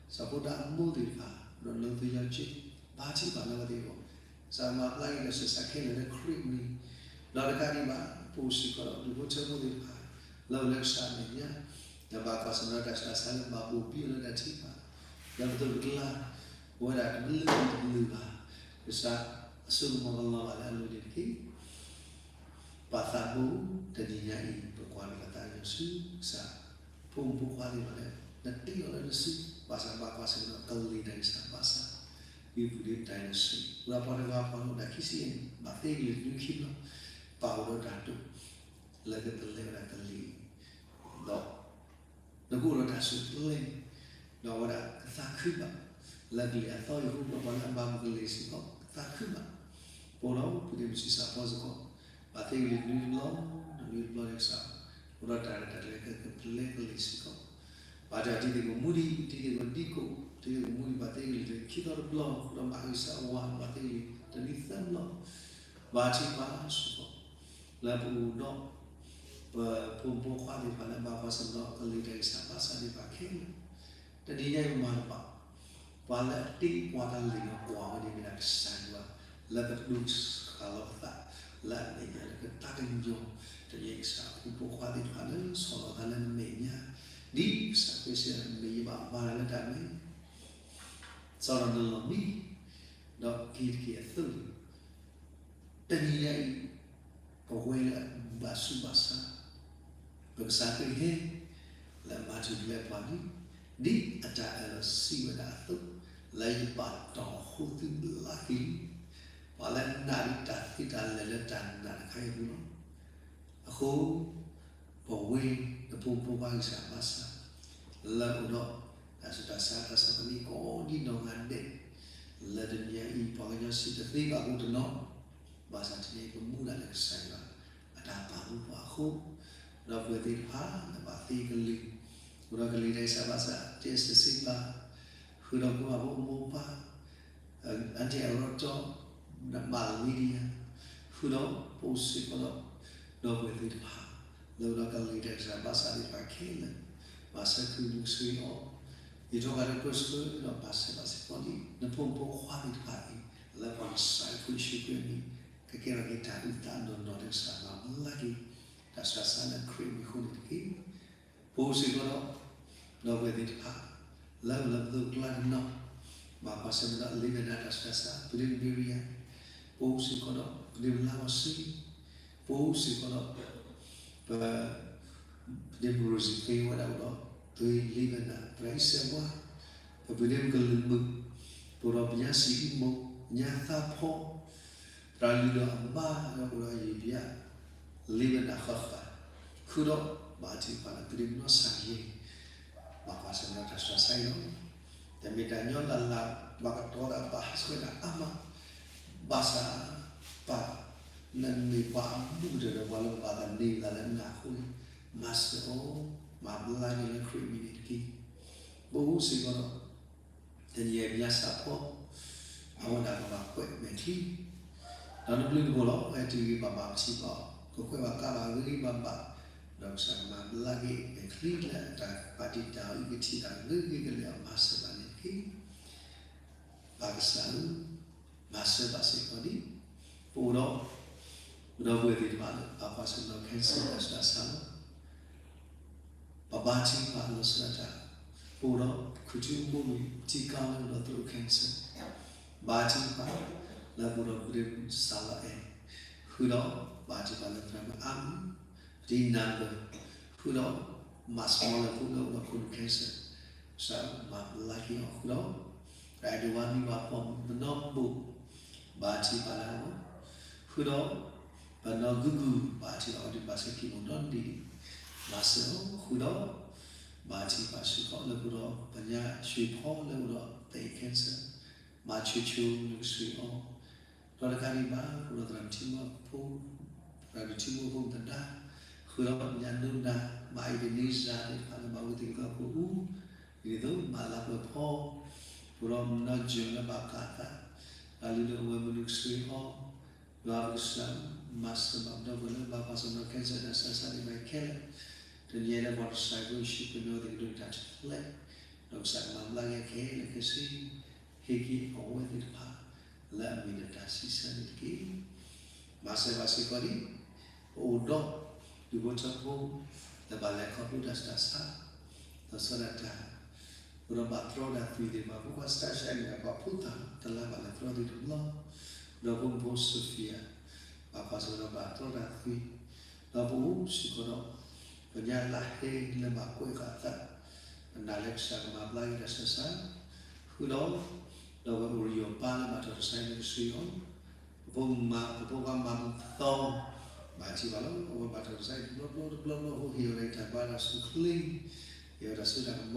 စီၤဖိဒါအမိၢ်သ့ၣ်တဖၣ်, ဒီးလၢသူၣ်ကၠီကၠ့, ဘၣ်ထံၣ်ဘၣ်လၢအဝဲသ့ၣ်အဂီၢ်, ကစၢ်မၤဘျါက့ၤတၢ်ဆူးတၢ်ဆါခဲလၢာ်လၢခရံာ်အမံၤ, ဒီးတကးဒံးဘၣ်, ပအိၣ်စ့ၢ်ကီးဒီးဒူၣ်ဖိထၢဖိသ့ၣ်တဖၣ်, လၢအိၣ်လၢကစၢ်အမဲာ်ညါ, ဒီးဘၣ်ကွၢ်ဆၢၣ်မဲာ်ဒီးတၢ်ဆူးတၢ်ဆါလၢဘၣ်ဘိၣ်ဘံအီၤလၢတၢ်ထုကဖၣ်, လၢပသိးပကျါ, ပဝဲဒၣ်တဘျုးဘၣ်တဘျုးဘၣ်, ကစၢ်အစိကမီၤကလီၤဘၣ်လၢအလိၤန့ၣ်တက့ၢ်. ပၢ်သးဘိ, တနံၤညါအံၤ ပကွၢ်လၢပသးကညီၤဆူကစၢ်, ဖိမုၣ်ဖိခွါသ့ၣ်တဖၣ်လၢ နတ့အီၤလၢနစု, ဘၣ်ဆၣ်ဘၣ်ကွၢ်ဆၢၣ်မဲာ်ဒီးကလံၤတၢ်ဂံၢ်စၢ်ဘါစၢ်, ဝံပူၤဒ့တၢ်ဂံၢ်စၢ်, ဝဲဒၣ်ပှၤတဂၤပှၤလၢအိၣ်ဒၣ်ခံဆံယဲၢ်နံၣ်, ဘၣ်သ့ကလံၤနွံခံဘျီ, ပၢ်အိၣ်ဒီးတၢ်တိာ်, လၢကတလဲဝဲဒၣ်ကလံၤ, ဒီး နကအိၣ်ဒီးတၢ်စူၢ်တၢ်နာ်, ဒီးအဝဲဒၣ်ကသးခုဘၣ်, လၢကလံၤအသီအံၤအဃိ ပှၤလၢအဘၣ်မုၢ်ကလံၤစ့ၢ်ကီး ကသးခုဘၣ်, ပအိၣ်ဒီးဖုဒ့မုၢ်ဆံးစၢ်ဖီစ့ၢ်ကီး, ဘၣ်သ့ကလံၤနွံတဘျီ, နွံတဘျီန့ၣ်ကစၢ်, အိၣ်ဒီးတၢ်ရဲၣ်တၢ်ကျဲၤကကတလဲကလံၤစ့ၢ်ကီး, ဘၣ်တၢ်တံၤသကိးမူဒံး, တံၤသကိးဒံးကိး, တံၤသကိးမူဒံး ဘၣ်သ့ကလံၤခံသီတဘျီ, ဒီးဘၣ်ဂံၢ်စၢ်ဝါ, ဘၣ်သ့ကလံၤတနွံသၢဘျီ, ဘၣ်ထံၣ်ဘၣ်စ့ၢ်ကီး လၢပအိၣ်ဒီး ပဖိမုၣ်ဖိခွါသ့ၣ်တဖၣ်လၢဘၣ်ကွၢ်ဆၢၣ်မဲာ်ဒီးကလံၤတၢ်ဂံၢ်စၢ်ဘါစၢ်သ့ၣ်တဖၣ်ခဲလၢာ်, တနံၤညါအံၤပမၤတဘၣ်, ပှၤလၢအတ့ပှၤကလံၤဒီးကွၢ်ဝဲန့ၣ်မ့ၢ်ဒၣ်ကစၢ်ယွၤ, လၢကဒိးစှၤလီၤပသး, လၢအမဲာ်ညါလၢကသးကညီၤ, တယဲၢ်ကစၢ်ဖိမုၣ်ဖိခွါသ့ၣ်တဖၣ်လၢ ဆီၣ်လီၤသးလၢနမဲာ်ညါ, ဒ်ကစၢ်ခရံာ်စံး မ့ၢ်ယဘၣ်မၤတၢ်လၢတၢ်မဲာ် စီၤဒီးနလီၢ်မံ, ဒီးက့ၤတက့ၢ်အသိးန့ၣ်, တနံၤညါအံၤ, ပဝဲလၢအဘၣ်ဆူးဘၣ်ဆါ, ပကစၢ်ခရံာ်ဟဲ, လၢမၤထူၣ်ဖျဲးပှၤလံ, ဒ်အတၢ်အၢၣ်လီၤစံးဝဲဒၣ်အသိး, လၢယဘၣ်တီၢ်အဃိသုဘျါက့ၤလံ, ပှၤလၢနာ်ဒံးတၢ်သ့တၢ်လၢာ်လၢတၢ်နာ်တခါအံၤအပူၤလီၤ. အဃိ, ပဝဲနဖိမုၣ်ဖိခွါဂံၢ်စၢ်ဘါစၢ်, လၢအိၣ်ဒီးတၢ်ဆူးတၢ်ဆါ တၢ်ဆီၣ်သနံးကိးဒံနီၢ်ဂၤဒဲး, လၢတနံၤညါအံၤ ပှၤကညီစံးတသ့ဘၣ်အဃိတနီၤ, ဘၣ်ဆၣ်တနံၤအံၤပမူဒၣ်လၢကစၢ်ယွၤအတၢ်ပာ်မူပှၤအဃိ, ဒီပုၢ်ဝဲၢ်သ့ၣ်တဖၣ်လၢဘၣ်သ့ကလံၤ, အိၣ်ဒီးကလံၤတၢ်ဂံၢ်စၢ်ဘါစၢ် တဲစ့ၢ်စ့ၢ်ဘၣ်, ဃုာ်ဒီးဖိမုၣ်ဖိခွါ အၢၣ်ဒံးအရီတီ, မၤလ့ဒံယါ, ဃုာ်ဒီးပအိၣ်စ့ၢ်ကီးဒီး ဒီပုၢ်ဝဲၢ်သ့ၣ်တဖၣ်, လၢအိၣ်ဒီးကလံၤတၢ်ဂံၢ်စၢ်ဘါစၢ်သ့ၣ်တဖၣ်ခဲလၢာ်, ဘၣ်ဆၢခုမုၢ်ဆ့အီၤ, ယထီၣ်ဃာ်ဒီးပၢဆှၢဒီးပာ်စၢၤဘၣ်စ့ၢ်ကီးဒ် နဖိမုၣ်ဖိခွါသ့ၣ်တဖၣ်အံၤ, လၢပှၤကစၢ်ယ့ၣ်ၡူးခရံာ်အမံၤ, ကကဲထီၣ်က့ၤတၢ်အုၣ်သးနီၢ်နီၢ်လၢကစၢ်မၤဘျါက့ၤ, တၢ်ဆူးတၢ်ဆါလၢခရံာ်အမံၤအဃိန့ၣ်တက့ၢ်. ပအိၣ်စ့ၢ်ကီးဒီး ဒီပုၢ်ဝဲၢ်သ့ၣ်တဖၣ်, လၢအိၣ်လၢပသိးပကျါတနီၤ, ဘၣ်ကွၢ်ဆၢၣ်မဲာ်ဒီးလံာ်ဝဲဒၣ်တၢ်ဆူးတၢ်ဆါ, ပဒ့မုၣ်မ့ရံယၤ, ပအိၣ်စ့ၢ်ကီးဒီး ပဒ့မုၣ်လါမီၢ်စ့, ပအိၣ်စ့ၢ်ကီးဒီး ပ ပဒ့မုၣ်ရိစံဃ့ဝဲဒၣ်အိၣ်ဒီး သုးလံာ်ဝဲဒၣ် သရၣ်အံၣ်စဲးဝါ, ပပဒ့မုၣ်ကလုာ်မုာ်, ပအိၣ်ဒီးပညါစံးအံမူး, ညါသးဖီ, သရၣ်လုၢ်ဒီးအမါဒီးအိၣ်ဒီးယံာ်ပယါ, လံာ်ဝဲဒၣ်ဃၣ်ဃၣ်, ဃုာ်ဒီးဘၣ်ထံၣ်ပှၤလၢပဒ့မုၣ်နီၢ်စၢ်ယဲၢ်, ဘၣ်ကွၢ်ဆၢၣ်မဲာ်ဒီးတၢ်ဆူးတၢ်ဆါအံၤလီၤ. တမ့ၢ်တၢ်ညီလၢ်လၢ် ပှၤကတီၤတၢ်ဘၣ်ဟးဆှဲးတၢ်အါမး, ဘၣ်ဆၣ် ပၢ် နမ့ၢ်ပှၤအဘူးကတၢၢ်ဒီးပှၤလၢဘၣ်သန့ၤသးလၢနၤအဃိန့ၣ်, မၤစၢၤအီၤ, မၤဘျါက့ၤလၢခရံာ်အမံၤန့ၣ်တက့ၢ်. ပအိၣ်စ့ၢ်ကီးဒီး တနံၤအံၤ ပညါစးဖီ အဝဲဒၣ်ကဘၣ်ကွဲးမဲာ်ချံ ဒီးနဘျုးနဖှိၣ်လီၤ. အဝဲတုၤဂ့ၤဘၣ်ဘၣ်ပထံၣ်ဘၣ်အီၤ, ကကွဲးဘၣ်ကါဘၣ်ဂ့ၤဂ့ၤဘၣ်ဘၣ်, ဒီးကစၢ်ကမၤဘျါက့ၤမဲာ်ချံလၢတၢ်ပာ်တံာ်တာ်အီၤ အုၣ်ကထံၣ်တၢ်ဂ့ၤဂ့ၤကလဲာ်အီၤ မၤစၢၤဘၣ်န့ၣ်တက့ၢ်. ပၢ်ကစၢ်ဧၢ, မၤစၢၤဘၣ်စ့ၢ်ကီးန့ၣ်, ပအိၣ်ဒီး ပဒီပုၢ်ဝဲၢ်သ့ၣ်တဖၣ်လၢ ဘၣ်ကွၢ်ဆၢၣ်မဲာ်ဒီး cancer တၢ်ဆူးတၢ်ဆါလီၤ. ပဘါထုကဖၣ်လီၤဆီဒၣ်တၢ်, ပအိၣ်ဒီးခူၣ်ထူအဘိမုၢ် ထံကီၢ်လၢအိၣ်ဒီး throat cancer, ဘါထုကဖၣ် လၢပအိၣ်ဒီးပဒ့စးလီၤအဲၣ်, ဃုာ်ဒီး ဘါထုကဖၣ်လၢသရၣ်မုၣ်အါမံၤ ဒ်နၢ်ပၢၢ်, ဃုာ်ဒီး မၤစမီလၢပအိၣ်ဒီး colon cancer, ကစၢ်မၤဘျါက့ၤအီၤဃုာ်ဒီး တၢ်အဲၣ်ဒိးဝါမံဘၣ်ပိာ်မုၣ် ပနီၢ်ဘိၣ် ဘါထုကဖၣ်လၢအဂီၢ်, ဃုာ်ဒီး ပနီၢ်ဂုၢ်ဂုၢ် ဘါထုကဖၣ်အီၤဒ်ဘၣ်စဲးကံၢ်မူၤဒီနံၤ, မၤစၢၤအီၤဃုာ်ဒီး ဘါထုကဖၣ်စ့ၢ်ကီးလၢပအိၣ်ဒီး ပညါ ရွှေဖီ လၢအိၣ်ဒီး သဲး cancer, မၤဆိဆိနကစၢ်အီၤ ဒီးတကးဒံးဘၣ် ပအိၣ်ဒီးသရၣ်မုၣ်ထံမိၢ်ဖိ, သရၣ်မုၣ်ထံမိၢ်ဖိသဒါ, ဃုာ်ဒီးညၣ်ဒိနၢ် မၤအံၤဒန့စၢ်သ့ၣ်တဖၣ်လၢဘၣ်ဝဲသ့ၣ်ကသီခိၣ်အူ, ဒ်သိးမၤလၤပှဲၤဖီ, ပအိၣ်ဒီးနီၢ်ယၢၢ်လၢဘၣ်ကးသး, တၢ်လုၢ်ဒိၣ်အဝဲမနုၤကစၢ်အီၤ, ယွၤပကစၢ် မၤစၢၤဘၣ်ပဒီပုၢ်ဝဲၢ်လၢဘၣ်ကွၢ်ဆၢၣ်မဲာ်ဒီး cancer တၢ်ဆူးတၢ်ဆါသ့ၣ်တဖၣ်ခဲလၢာ်, တနံၤအံၤလၢပှၤကစၢ်ယွၤယ့ၣ်ၡူးခရံာ်အမံၤန့ၣ် သကဒိၣ်တၢ်ထူၣ်ဖျဲး, ဒီးကစၢ်မၤဘျါက့ၤခဲလၢာ်ခဲဆ့ ဟ့ၣ်က့ၤအဝဲသ့ၣ်တဖၣ် လၢအမ့ၢ်နတၢ်ဆံးစၢ်န့ၣ်တက့ၢ်. မၤစၢၤဘၣ်စ့ၢ်ကီးဒ် ပအိၣ်ဒီး ဒူၣ်ဖိထၢဖိ လၢဘၣ်လဲၤခီဖျိတၢ်ဆူးတၢ်ဆါ, ဒီးဆီဒၣ်တၢ် ပအိၣ်ဒီးဘၣ်တြီတၢ်သွံၣ်သ့ၣ်တဖၣ်, ဖိခွါ Stasha မ့ၢ်ဒၣ်ပှၤဖိသၣ်တလါဘၣ်လဲၤတြီသွံၣ်တဘျီ, ဒီးဖိမုၣ်ဖိ Sophia ဘၣ်ကွၢ်ဆၢၣ်မဲာ်ဒီးဘၣ်တြီတၢ်သွံၣ်, ဒီးပအိၣ်စ့ၢ်ကီးဒီး ပညါလၢဟဲလၢဘၣ်ကွဲးဃာ်အသး, ပနာ်လၢကစၢ်ကမၤဘျါက့ၤတၢ်ဆူးတၢ်ဆါ, ဃုာ်ဒီး ဒီးပအိၣ်ဒီးယိၤပၢ်လၢဘၣ်ထီၣ်တၢ်ဆါအံၤလၢကစၢ်အီၤ, ပဖိမါ ပဖိခွါမၤပူၤသီ, ဘါထုကဖၣ်လီၤ, အဝဲဘၣ်ထီၣ်တၢ်ဆါအံၤတဘျီဘျီတဘျီဘျီအဃိ ဟ့ၣ်အီၤတၢ်ဂံၢ်တၢ်ဘါတၢ်ဆူၣ်ချ့, ဟ့ၣ်အီၤတၢ်စိတၢ်ကမီၤ,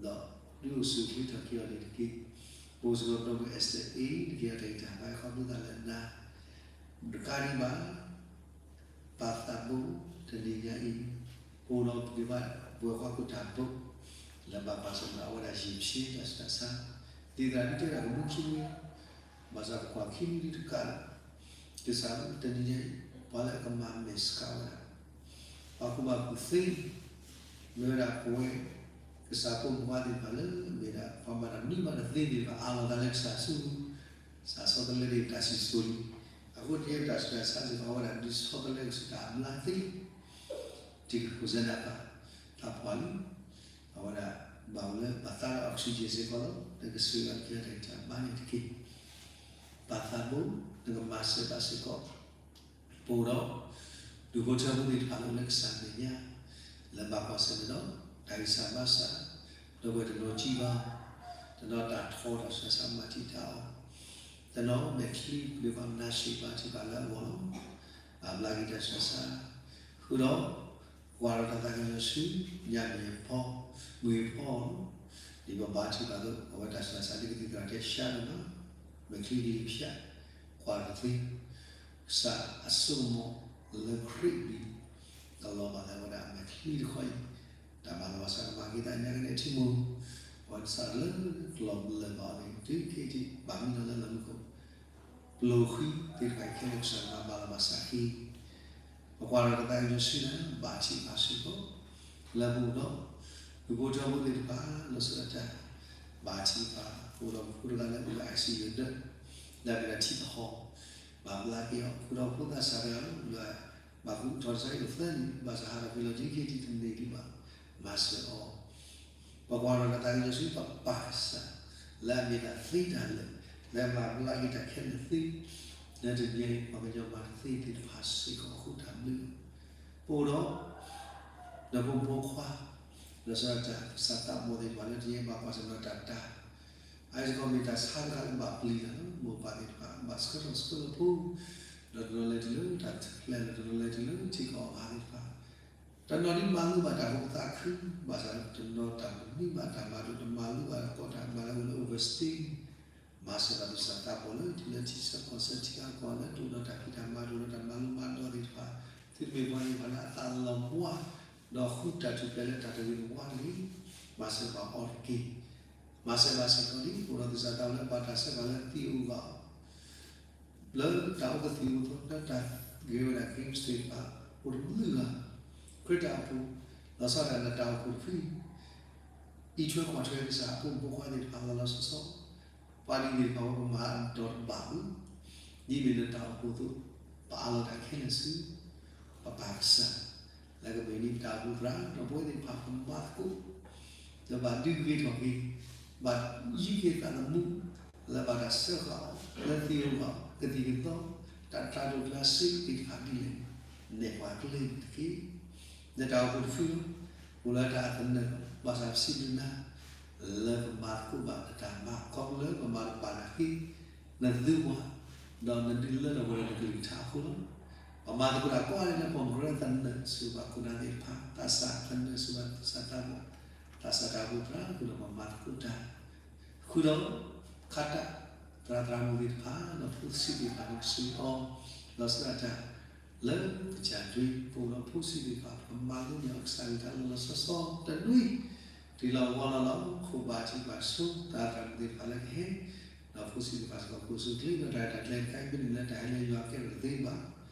ဒီးဒုးအိၣ်ဆူၣ်အိၣ်ချ့ထီၣ်က့ၤအီၤန့ၣ်တက့ၢ်. ပအိၣ်စ့ၢ်ကီးဒီးပဒီပုၢ်ဝဲၢ် Esther A တက့ၢ်, အတၢ်ဂံၢ်တၢ်ဘါခီဖျိသးလၢနၤ, တကးဒံးဘၣ် ပၢ်သးဘိ တနံၤညါအံၤ ပအိၣ်ဒီးပဒ့ဘၣ် ပဝဲၢ်ကွၢ်ခိၣ်တၢ်ဘိ လၢဘၣ်ကွၢ်ဆၢၣ်မဲာ်ဒီးအဝဲဒၣ်ယံာ်ဖျ့တၢ်ဆူးတၢ်ဆါ, ဒ်သိးဒ်တဲဒၣ်ကမူခံမံၤ, ဘၣ်ဆၣ်ပကွၢ်ခံမံၤဒ်တကးလၢ ကစၢ်တနံၤညါအံၤ ပှၤလၢအကမၤမဲာ်ဆှးဝဲဒၣ် ပှၤကူၣ်ဘၣ်ကူၣ်သ့ မ့ၢ်ဝဲဒၣ်ပဝဲ ကစၢ်ဖိမုၣ်ဖိခွါသ့ၣ်တဖၣ်လၢ မ့ၢ်ဒၣ်ပှၤမၤတၢ်မနုၤမးတသ့သ့ၣ်တဖၣ် အးလီၤသးလၢကစၢ်ဆူ ကစၢ်ဆီတလဲဒၣ်တၢ်စံၣ်စိၤလံ, အဃိတက့ၢ် တၢ်ဆူးတၢ်ဆါစ့ၢ်ကီး အဝဲဒၣ်ဒုးဆီတလဲကစၢ်တၢ်အမျါသ့လံ, တံၤကစၢ်နၢ်ပၢၢ် တၢ်ပှၢ်လံ, အဝဲဒၣ်ဘၣ်အိၣ်လၢဘၣ်သးဒီး oxygen စ့ၢ်ကီးလီၤ, နကစၢ်ယွၤတက့ၢ် တၢ်ဂံၢ်တၢ်ဘါန့ၣ်တက့ၢ်. ပၢ်သးဘိ နကမၤစၢၤဘၣ်စ့ၢ်ကီး ပအိၣ်ဒီး ဒူၣ်ဖိထၢဖိသ့ၣ်တဖၣ်လၢအိၣ်လၢကစၢ်အမဲာ်ညါ လၢဘၣ်ကွၢ်ဆၢၣ်မဲာ်ဒီး တၢ်ဂံၢ်စၢ်ဘါစၢ်, ဒီပုၢ်ဝဲၢ်တနီၤကံဘါ, တနီၤတၢ်ထီတၢ်ဆူးတၢ်ဆါမၤတံာ်တာ်အီၤ, တနီၤမဲာ်ချံပဒိၣ်ပှၤနါၡ့ၣ်ဘါထုကဖၣ်လၢအဂီၢ်လီၤ. ဘၣ်ဘျါက့ၤတၢ်ဆူးတၢ်ဆါ, ဃုာ်ဒီး ကွၢ်ဒီးတၢ်သးကညီၤဆူ ညါမ့ၢ်ဖီ, မုၢ်ဖီလီၤ. ဒ်ပဘါထုကဖၣ်အသိး အဝဲတၢ်ဆူးတၢ်ဆါဒ်ကသံၣ်သရၣ်တဲဆါဒီးမး, မဲာ်ချံဒ်ကဖၠး, ကွၢ်တသ့ ကစၢ်အစိကမီၤလၢခရံာ်အမံၤ ကလီၤဘၣ်လၢအဝဲဒၣ်အမဲာ်ချံတခီအံၤ, တၢ်မၤလီၤဘၣ်စးကမၤက့ၤသးညါကနဲၣ်ထံမိၢ်, ပဝဲဒၣ်စးလၢကလီၤဘျၢဘၣ်အီၤန့ၣ် တုၤခဲအံၤထံး ဘၣ်မံလီၤလၢလီၢ်မူခိၣ်, ပျိၤဃံသ့ၣ်တဖၣ်ခဲလၢာ်ကစၢ်မၤဘၣ်လီၤဘၣ်စးက့ၤ, ပကွၢ်ဒီးတၢ်သးကညီၤဆူနၤ ဘၣ်ထံးဘၣ်စ့ၢ်ကီး, လၢပအိၣ်ဒီး ဒူၣ်ဖိထၢဖိသ့ၣ်တဖၣ် လီၤဆီဒၣ်တၢ် ဘၣ်ထံးဘၣ်, ပအိၣ်ဒီးဖိတဂၤလၢအိၣ်လၢ ICU ဒၢး, လၢအမ့ၢ်ဒၣ်ထံသဟီၣ်, ဘၣ်ဘျါက့ၤအီၤ, ဃုာ်ဒီးဖိသၣ်စၢ်တဂၤလၢ ဘၣ်ကူးထီၣ်တၢ်ဆါအံၤအိၣ်သၢနံၣ် ဘၣ်ဆၣ်ဟးထီၣ်ကွံာ်လီၤတက့ၢ် ဒ်တန့ၢ်ဒံးဘၣ်, မၤစၢၤအီၤ, ပကွၢ်ဒီးတၢ်သးကညီၤဆူပပၢ်ကစၢ်, လၢအမ့ၢ်ဒၣ်သ့တၢ်လၢာ်, လၢအမၤဘျါက့ၤတၢ်ခဲလၢာ်သ့, လၢတနံၤအံၤ ပှၤကညီမၤတသ့သ့ၣ်တဖၣ်စ့ၢ်ကီးအဃိတၢ်ဘျုး, ပအိၣ်ဒီး ဒီးဖိမုၣ်ဖိခွါ, လီၤဆီဒၣ်တၢ်ကစၢ်သးဘီၣ်သ့ၣ်တဖၣ်လၢတနံၤအံၤဘၣ်ကွၢ်ဆၢၣ်မဲာ်ဒီးတၢ်တၢ်, အအံၤစ့ၢ်ကီးမ့ၢ်တၢ်ဆါတခါလၢဘၣ်ပျံၤတၢ်လီၤ, မိၢ်ပၢ်သ့ၣ်တဖၣ် ဘၣ်ဆှၢထီၣ်ဆှၢလီၤဖိ, ဒီးတနီၤလဲၤတုၤလၢတၢ်ထူၣ်ဖျဲးလီၤ, တနီၤလဲၤတုၤလၢထံကီၢ်အဂၤသ့ၣ်တဖၣ် တနီၤဒ်မၤလိဘၣ်တၢ်အိၣ်ဖှိၣ်သးခု, ဘၣ်ဆၣ်တနီၤတၢ်မၤန့ၢ်ဘၣ်တၢ်မၤလိ တမၤလိဘၣ်တၢ်ကီတၢ်ခဲလၢာ်လၢ overstay, မၤစၢၤဘၣ်သူၣ်စၢ်သးဘီၣ်လၢထံလၢထံဆၢကီၢ်ဆၢထံအါကီၢ်လၢတအိၣ်ဒီးတၢ်ဖံးတၢ်မၤ တအိၣ်ဒီးတၢ်မၤလိမၤဒိးသ့ၣ်တဖၣ်, သုတမ့ၢ်ပှၤသ့ၣ်တဖၣ်လၢအသးလီၤဘှါ, ဒီးဃုတၢ်ထူၣ်ဖျဲးလၢတၢ်တဂ့ၤတဝါတဂ့ၤ, မၤစၢၤဘၣ်အီၤတက့ၢ်. မၤစၢၤဘၣ်စ့ၢ်ကီးဒ် အိၣ်ဒီးသူၣ်စၢ်သးဘီၣ်လၢဘၣ်တၢ်ဆှၢဘၣ်လၢသံအဂီၢ် လၢတၢ်အိၣ်ကသံၣ်အိၣ်သီ လၢတၢ်ဂ့ၤဝဲဒၣ် gangs သ့ၣ်တဖၣ် အိၣ်တဘျုးဂၤ, ခရံာ်တၢ်အိၣ်ဖှိၣ်, လီၤဆီဒၣ်တၢ်အိၣ်ဖှိၣ်တဖု, အံးထွဲကွၢ်ထွဲကစၢ်အဖိမုၣ်ဖိခွါသ့ၣ်တဖၣ်လီၤလီၤဆီဆီ, ပှၤဒ်န့ၣ်တဖၣ်ဝဲပမၤဒီးတဘၣ်ဘၣ်, ဒ်မ့ၢ်လၢတၢ်အိၣ်ဖှိၣ်အသိး, ပအးလီၤတၢ်ခဲလၢာ်ဆူ ပပၢ်ကစၢ်, လၢကမ့ၢ်ဒ်ပတၢ်အိၣ်ဖှိၣ်သရၣ် ဒီးပဝဲသ့ၣ်တဖၣ်ပမၤသကိး လၢဘၣ်ဒုးဂ့ၤထီၣ်က့ၤ, ဘၣ်ယုၢ်က့ၤသးသမူ, လၢဘၣ်တၢ်စၢဃာ်အီၤ လၢသံအဂီၢ် ကသံၣ်ကသီ, တၢ်တၢ်ဒိၣ်ကျါစ့သ့ၣ်တဖၣ်ဒ်လဲၣ်, နဲၣ်ပှၤကျဲန့ၣ်တက့ၢ်. လၢတၢ်အိၣ်ဖှိၣ်တဖုလီၤ, အိၣ်လၢတၢ်အသနၢၣ်လီၤ, ဘၣ်ဆၣ်ပစံးဘျုးနၤ လၢပမၤသကိးဘၣ်နတၢ်မၤ ခီဖျိလၢပမၤတဘၣ်နာ်က့ၤ နသုဝၤ, ဒီးနဒုးလၢထီၣ်ပှဲၤဒီးနကလုၢ်ကထါအဃိလီၤ. ပမၤသကိးတၢ်ကိးဂၤဒဲးလၢပှၤကရၢသနၢၣ်စၢၤဘၣ်ခိၣ်နၢ်သ့ၣ်တဖၣ်, သးစၢ်သနၢၣ်စၢၤဘၣ်သူၣ်စၢ်သးဘီၣ်, သးစၢ်တၢ်အိၣ်ဖှိၣ်သရၣ်ဃုာ်ဒီးပမၤသကိးတၢ်, ဃုာ်ဒီး ခါတၢ် သရၣ်သရၣ်မုၣ်သ့ၣ်တဖၣ် ဒီးဖိဆံးသ့ၣ်တဖၣ်န့ၣ် ကစၢ်အီၤ လီၤစၢၤတၢ် လၢကစၢ်ဒွံ ပအိၣ်ဒီးဖိဆံးသ့ၣ်တဖၣ် ပကမၤလိန့ၢ်အီၤကစၢ်အကလုၢ်ကထါလီၤလီၤဆီဆီတနွံ, တုၤလီၤဝီလီၤလီၤ ခိၣ်ဘၣ်ထံးဘၣ်ဆိ သရၣ်သရၣ်မုၣ်သ့ၣ်တဖၣ်လၢကဟဲ, ဒီးဖိဆံးသ့ၣ်တဖၣ်စ့ၢ်ကီး ကိးဆူၣ်ချ့ ဒီးတၢ်ရဲၣ်တၢ်ကျဲၤတခါအံၤ မ့ၢ်န့ၢ်လၢတၢ်ဟဲလၢယွၤကဲထီၣ်သ့ဘၣ်,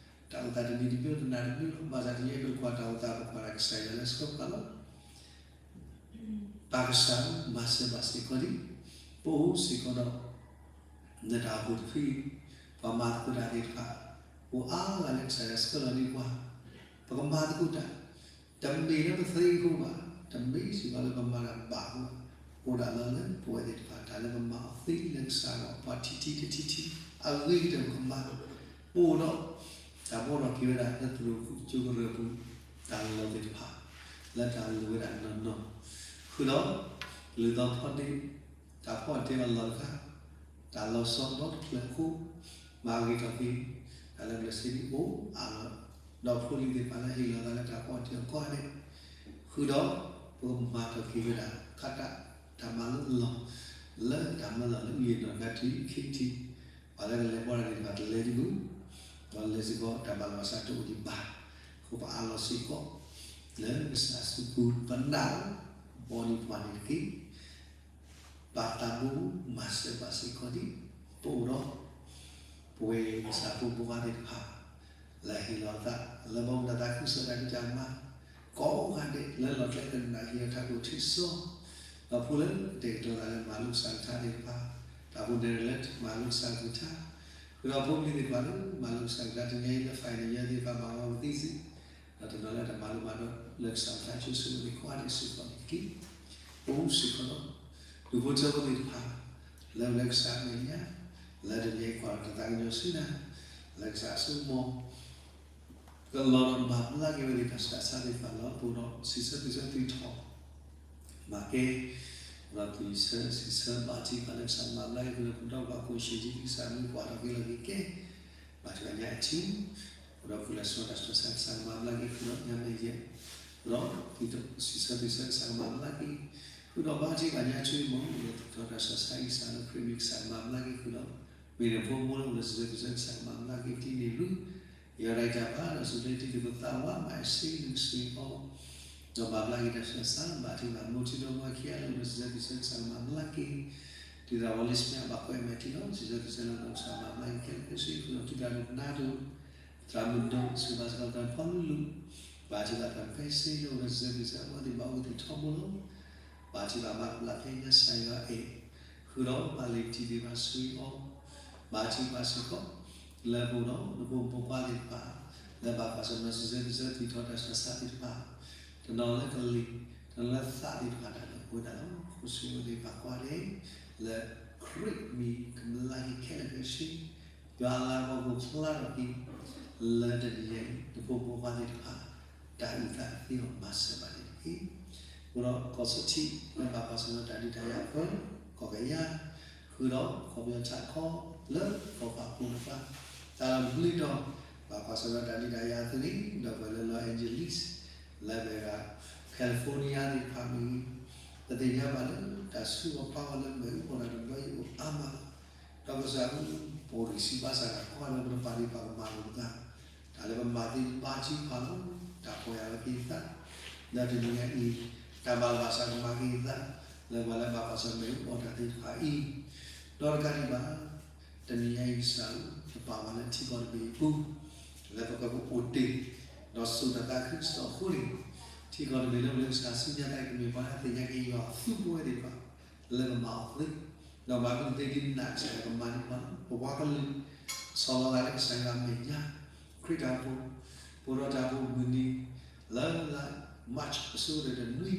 တၢ်အိၣ်သးတမံၤတမံၤ တနၤတမံၤလီၤ, ဘၣ်ဆၣ်တနံၤအံၤ ပကွၢ်တၢ်အိၣ်သး ပကွၢ်တၢ်ကစၢ်ယွၤလၢဆှၢပှၤလီၤ. ပၢ်ကစၢ်မၤစၢၤဘၣ်စ့ၢ်ကီးဒံး, ပအိၣ်စ့ၢ်ကီးဒီး နတၢ်အိၣ်ဖှိၣ်တဖု, ပှၤမၤသကိးတၢ်သ့ၣ်တဖၣ်, အိၣ်အါဂၤလၢကစၢ်ယွၤဆှၢလီၤန့ၢ်ပှၤ, ပကမၤသကိးတၢ်, တမ့ၢ်လၢပသ့အဃိဘၣ်, တမ့ၢ်စ့ၢ်ကီးလၢပမၤတၢ်ဘၣ်အဃိဘၣ်, အိၣ်ဒၣ်လီၤလၢပဝဲသ့ၣ်တဖၣ် တၢ်လၢပမၤအီၤသ့လၢကစၢ်အဂီၢ် ပှၤထံၣ်ထံၣ်တထံၣ်ထံၣ် အဂ့ၤကတၢၢ်ပကမၤ, ပအိၣ်ဒီး တၢ်ဘှီထီၣ်က့ၤဝဲဒၣ်လၢသရိာ်ကၠိကရၢၢ်ပူၤ တၢ်လီၢ်သ့ၣ်တဖၣ် လၢတၢ်လိၣ်ဝဲဒၣ်နီၢ်နီၢ်, ဃုာ်ဒီး လုၢ်သီဖီဒ့ၣ် တၢ်ဖီၣ်တ့ၢ်အီၤလီၢ်တခါ, တၢ်လီၤဆီဒီတဖျၢၣ်အဃိ, မၤဂ့ၤထီၣ်က့ၤ တၢ်လၢပျၢၤစ့ဒံးအိၣ်အါလီၤ, ဒီးဖိလံၤသ့ၣ်တဖၣ်လၢဟ့ၣ်လီၤသးလၢတၢ်ဖီၣ်တ့ၢ်အီၤကိးဂၤဒဲး, ဃုာ်ဒီး ပကမၤထီၣ်က့ၤဝဲဒၣ် ခါတၢ် တၢ်မၤလိလီၢ် လၢတၢ်မၢလီၢ်လၢအံၤနီၢ်တဂၤတုၤခံထံၣ်, ပှၤလၢကလဲၤဘှီတၢ်သ့ၣ်တဖၣ်တလဲၤဒံးဘၣ်, ဒီးလဲၤစ့ၢ်ကီးတၢ်ဘၣ်လီၤဘၣ်စးတအိၣ်ဒံးဘၣ်, အဃိပအးလီၤစ့ၢ်ကီး လၢကစၢ်အစုပူၤ ပနာ်လီၤ ဘီန့ၢ်ပှၤန့ၣ်တက့ၢ်. ပၢ်သးဘိမၤစၢၤဘၣ်စ့ၢ်ကီးဒံး, ပအိၣ်ဒီး ပဝဲကစၢ်ဖိဖိခွါသ့ၣ်တဖၣ် လၢဟ့ၣ်လီၤအသး လၢဘီမုၢ်တၢ်သးခုကစီၣ်တၢ်ဖံးတၢ်မၤ ကိးဂၤဒဲး လၢလီၢ်ကျဲသနၢၣ်ဟ့ၣ်အီၤတၢ်ကူၣ်ထံစီ ဒီးဖိလၢကတဲာ်ကတီၤသးလၢမၤလိကစၢ်ကလုၢ်ကထါသ့ၣ်တဖၣ်, တၢ်ဖိနဲၣ်လၢမၤလိကစၢ်ကလုၢ်ကထါ, ဃုာ်ဒီးဖိပလံၤသ့ၣ်တဖၣ်လၢမၤလိကစၢ်ကလုၢ်ကထါ တနံၤအံၤလၢ final year သ့ၣ်တဖၣ် ဘၣ်ဝဲဝံသံစ့ၢ် ဒီးတနီၤလၢတၢ်မၤလိမၤဒိးလၢကစၢ်အကလုၢ်ကထါ ဆိၣ်ဂ့ၤဆိၣ်ဝါန့ၣ် ကိးဂၤဒဲးစ့ၢ်ကီးန့ၣ်တက့ၢ်. ပအိၣ်စ့ၢ်ကီးဒီး ဒူၣ်ဖိထၢဖိသ့ၣ်တဖၣ် လၢပျၢၤကစၢ်အမဲာ်ညါ, လၢတနံၤအံၤကွၢ်ဒီးတၢ်သးကညီၤဆူနၤ, လၢကစၢ်အစိကမီၤ ကလီၤဒီးမၤဘျါက့ၤဝဲဒၣ်တၢ်ဆူးတၢ်ဆါသ့ၣ်တဖၣ်လီၤ. ပအိၣ်ဒီးစံးဆၢပျံၤဆၢသုးထီၣ် မၤကဲ ဒီးသုးဆၢစံးဆၢဘၣ်ထံၣ်ဘၣ်လၢကစၢ်မၤဘျါက့ၤ ဃုာ်ဒီးပဒီပုၢ်ဝဲၢ်ခိၣ် ရှ့ၣ်ကၠံ ကစၢ်မ့ၢ်ကွၢ်ထီၣ်က့ၤလီၤက့ၤကဲ ဘၣ်ထံၣ်ဘၣ်ညါအထံ ဃုာ်ဒီးဃုာ်လၢစီၤတၢ်ဆူးတၢ်ဆါ ကစၢ်ကမၤဘျါက့ၤ ဃုာ်ဒီးညါမဲာ်ယဲၢ် ဃုာ်ဒီးသုးထီၣ်စံးဆၢသုးဆၢ ကစၢ်ကမၤဘျါက့ၤ ဃုာ်ဒီးဘၣ်ထံၣ်ဘၣ်ညါထွံၣ်မီၤ ဃုာ်ဒီးသုးထီၣ်တၢ်ဆူးတၢ်ဆါ ကစၢ်လၢခရံာ်မံၤ ကစၢ်ကမၤဘျါက့ၤ ဃုာ်ဒီး မ့ၢ်နဖိမုၣ်လၢအိၣ်လၢသုးဆၢသုးဆၢ ကစၢ်ကမၤဘျါက့ၤ ကလံၤန့ၣ်လူ ယွၤဒၣ်တၢ်ပၢ်ဒီးစူၢ်က့ၤတံၤသကိးသးဝး မၤစ့လံကစ့အီၤ ဒီးမၤဘျါက့ၤတၢ်ဆူးတၢ်ဆါ ဘၣ်ထံၣ်ဘၣ်မိၢ်ထံဒီမိၢ်ခံဂၤလၢအိၣ်လၢသုးဆၢသုးဆၢ ကစၢ်ကမၤဘျါက့ၤ ဒုၣ်ဒါဝီလံစမ့ၣ် ဘၣ်ကွဲးမဲာ်ထံလီၤ သုးဆၢသုးဆၢလၢကစၢ်မၤဘျါက့ၤခဲလၢာ်ခဲဆ့ ဃုာ်ဒီးသုးတၢ်ဒိကနၣ်ဒိ သရၣ်မုၣ်ဒိၣ် စူၢ်ဘၣ်စ့ၢ်ကီးသရၣ်ဖီလူလူ ဘၣ်ထံၣ်ဘၣ်သရၣ်ဖဲစ့လၢအိၣ်လၢသုးဆၢသုးဆၢ အဝဲသ့ၣ်ဘၣ်အိၣ်ကသံၣ်ထီဘိလီၤ ဘၣ်ထံၣ်ဘၣ်မၤဘျါဖဲညါစၢ်ယွၤအဲၣ် ဃုာ်ဒီးပာ်လုၢ်တံၢ်သ့ၣ်တဖၣ်ဆူအံၤအီၤ ဘၣ်ထံၣ်ဘၣ်စ့ၢ်ကီး လၢပအိၣ်ဒီးနဖိမုၣ်ဖိခွါသ့ၣ်တဖၣ် လၢဘၣ်ကွၢ်ဆၢၣ်မဲာ်သုးဆၢသုးဆၢ သုးထီၣ်တၢ်ဆူးတၢ်ဆါသ့ၣ်တဖၣ် တနီၤလၢကလံၤ တနီၤလၢသးသ့ၣ်တဖၣ် တၢ်လၢအိၣ်ဝဲဒၣ်လီၤ. ဃိးဆူဝဲသ့ၣ်တဖၣ်ကွၢ်န့ၣ် လၢခရံာ်မံၤကမျၢၢ်က့ၤခဲလၢာ်ခဲဆ့ ယွၤအလၤကပီၤကအိၣ်ဖျါထီၣ်က့ၤ လၢတနံၤအံၤ နဖိမုၣ်ဖိခွါသ့ၣ်တဖၣ် တၢ်အုၣ်သးသ့အီၤမၤစၢၤဘၣ်န့ၣ်တက့ၢ်. အဃိဒီးကီၢ်စၢထံး လၢဘၣ်ကွၢ်ဆၢၣ်မဲာ်တၢ်ဒုးတၢ်ယၤအဖၢ ကီၢ်ကယၤ ဃုာ်ဒီးကီၢ်ပယီၤထးခီ လၢကီၢ်ပၤပူၤတဖၣ် တၢ်လီၢ်တဘျုးတီၤ ဘၣ်ကွၢ်ဆၢၣ်မဲာ်တၢ်ဒုးတၢ်ယၤအသိးန့ၣ် ဒီပုၢ်ဝဲၢ်လၢ Los Angeles လၢ လၢအမဲရကၤ California သ့ၣ်တဖၣ်မ့ၢ်ဂ့ၤ, ပသ့ၣ်ညါဘၣ်လၢတၢ်ဆူးအပာ်ဝဲလၢမ့ၣ်အူအီၣ်တၢ်တဘျီအံၤအိၣ်အါမးလီၤ. ဒီးကစၢ်အူ ပအိၣ်ဒံးဆံးဘၣ်ဆၣ်တၢ်ကီလၢပတပာ်ဒံးပှၤကမၤလိာ်ပသး, တၢ်လၢပမၤသ့ဘါထုကဖၣ်လီၤ. တၢ်ပီၢ်ယၢ်လီၤက့ၤသး လၢတနံၤညါအံၤ, တၢ်မၤလၢဘၣ်ဆၣ်ကမၤက့ၤသး လၢပှၤလၢဘၣ်ကွၢ်ဆၢၣ်မဲာ်အီၣ်တၢ်သ့ၣ်တဖၣ်အံၤ, ဒီးတကးဒံးဘၣ် တနံၤညါအံၤကစၢ်အူ ပပာ်ဝဲလၢထံကီၢ်တဘ့ၣ်အပူၤ လၢပကအိၣ်တ့ၢ် ဒီးစိာ်တၢ်သးခုကစီၣ်အဃိန့ၣ်, ထံကီၢ်တဘ့ၣ်လၢပလၢကစၢ်စံးညါတၢ်အံၤ ကမ့ၢ်ပှၤလၢအသ့ၣ်ညါက့ၤယွၤအသူးပဝဲသ့ၣ်တဖၣ် လၢပမၤအီၤသ့, ဒီးမၤမုာ်သ့ဒ်န့ၣ်ကစၢ်ယွၤကမၤန့ၢ်ပှၤလီၤ. ပပှၤကလုာ် ဆီၣ်လီၤသးလၢကစၢ်ယွၤအမဲာ်ညါ, ခရံာ်တၢ်ဖိ, ပအိၣ်ဒီးတၢ်ဖိမုၢ်နံၤ လၢလါ March အဆိကတၢၢ်တနွံ,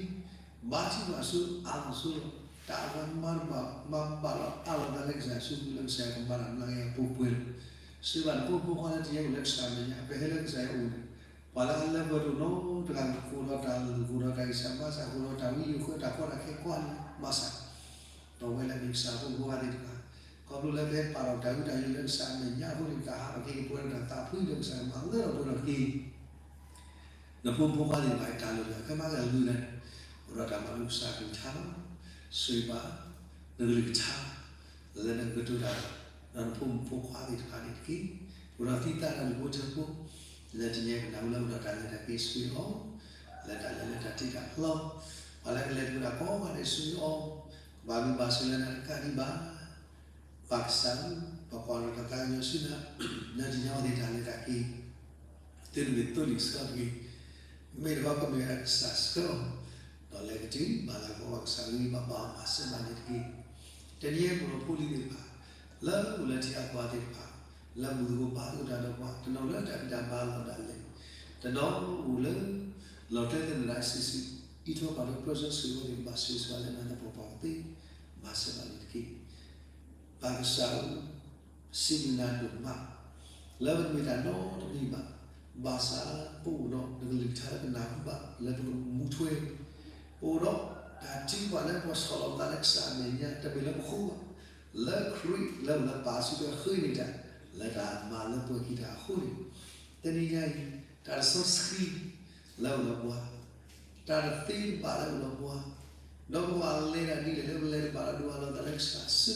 ဘါထုကဖၣ်အဆိအါထီၣ်အဆိလီၤ. တၢ်အဂၤမၤတဘၣ် မၤဘၣ်လီၤအးလီၤသးလၢကစၢ်ယွၤစုပူၤ လၢကစၢ်ယွၤကမၤတၢ်မျးကယၤပှဲၤပှဲၤလီၤ. စံးဘၣ်နဖိမုၣ်ဖိခွါလၢတယဲအိၣ်လၢကစၢ်အမဲာ်ညါ ပဟဲလၢကစၢ်ယွၤအအိၣ်န့ၣ်, ပှၤလၢအလၢပှဲၤတအိၣ်နီတဂၤ ဃိးဒီးတၢ်လုၢ် ဃိးဒီးတၢ်ဂံၢ်စၢ်ဘါစၢ် ဃိးဒီးတၢ်ဝံယိၤဃၢ တၢ်ကီတၢ်ခဲကိးဂၤန့ၣ် ဘၣ်ဆၣ် ဒီးဝဲလၢမ့ၢ်ကစၢ်ဖိမုၣ်ဖိခွါသ့ၣ်တဖၣ်, ခီဖျိလၢပဟဲပာ်ဒီးတၢ်ဝံတၢ်ယိာ်လၢကစၢ်အမဲာ်ညါအဃိန့ၣ် တၢ်ဟးထီၣ်က့ၤကပှဲၤဒီးတၢ်သးဖှံလၢကစၢ်မၤလၢထီၣ်ပှဲၤထီၣ်က့ၤ နဖိမုၣ်ဖိခွါသ့ၣ်တဖၣ်အံၤ တၢ်လၢာ်လၢာ်အကမၤကလုၢ်န့ၣ်, အိၣ်ဒီးတၢ်မၤလိကစၢ်အကလုၢ်ကထါလီၤ. ဆိၣ်ဂ့ၤဘၣ် နကလုၢ်ကထါ လၢနကကတိၤတၢ်ဒီးနဖိမုၣ်ဖိခွါသ့ၣ်တဖၣ်န့ၣ်တက့ၢ်. အိၣ်ဒီးသံသးတၢ်လုၢ်ဖိထၢဖိ လၢတနံၤညါကနၣ်ဟူလၢအိၣ်ဒီးတၢ်လဲၤတၢ်က့ၤ ဆိၣ်ဂ့ၤအီၤ လၢတၢ်လဲၤလၢတၢ်တ့တၢ်ဖျီ, ပှၤလၢကလဲၤတၢ်ကိးဂၤဒဲး ဆိၣ်ဂ့ၤအီၤ, ကဘၣ်မုာ်ဘၣ်ဆိၣ်လၢနၤတကးဒံးဘၣ် ပၢ်ကစၢ်ဧၢ, ပကွၢ်လီၤတၢ်သးကညီၤဆူနၤ, လၢတနံၤညါဝဲသ့ၣ်တၢ်လဲၤတၢ်က့ၤ, သုတမ့ၢ်သိလံၤဆှၢတဂ့ၤ, မ့ၢ်တခီပမ့ၢ်ဝဲဒၣ်ကစၢ်ဆှၢအီၤ, ဒီးလဲၤကတုၤဘၣ်လၢကီးဘၣ်ကစၢ်ဂံၢ်ဘါဘၣ်အီၤ မၤစၢၤဘၣ်န့ၣ်တက့ၢ်. တနံၤညါပှၤဖိလံၤသ့ၣ်တဖၣ်, လၢအိၣ်လၢထံအပှၤသ့ၣ်တဖၣ်, လၢမူသကိးပၢ်သကိးတၢ်ဒီးပှၤ, တနီၤလၢတၢ်ဖံးတၢ်မၤလီၤဒၣ်လဲာ်, တနီၤအိၣ်လၢ လီၤကျဲသနၢၣ်ဒၣ်ဆံးဆံး, အံးထွဲကွၢ်ထွဲပၢဆှၢဆိၣ်ဂ့ၤဝဲန့ၣ် ဘၣ်ဆိၣ်ဂ့ၤဆိၣ်ဝါလၢနၤလၢပပှၤကသ့, မၤစၢၤဘၣ်န့ၣ်တက့ၢ်. ပၢ်ကစၢ်ဧၢ, စံးဘျုးနၤဒိၣ်မး, လၢပတမ့ၢ်တၢ်နီတမံၤဘၣ်, ဘၣ်ဆၣ်ပအိၣ်ဒီးနကလုၢ်ကထါလၢပနၢ်ဟူဘၣ် လၢပကမူထွဲ, ပအိၣ်ဒီးတၢ်ထုကဖၣ်လၢပှၤဆီၣ်လီၤပသးလၢကစၢ်အမဲာ်ညါ တမ့ၢ်လၢပဃိဘၣ်, လၢခရံာ်လၢအိၣ်လၢပၢ်စုကဝဲၤဃ့န့ၢ်တၢ် လၢတၢ်မၤလၢပှဲၤက့ၤတၢ်အဃိန့ၣ်, တနံၤညါအံၤ တၢ်တစီဆှံ လၢအိၣ်ဒီးပှၤ, တၢ်တသ့တဘၣ်လၢအိၣ်ဒီးပှၤ, ဒီးပကဘၣ်လဲၤတၢ်ဒ်လဲၣ်လၢပလဲၤတဘၣ်ဒီးဒိးအလီၤသးလၢကစၢ်စုပူၤန့ၣ်,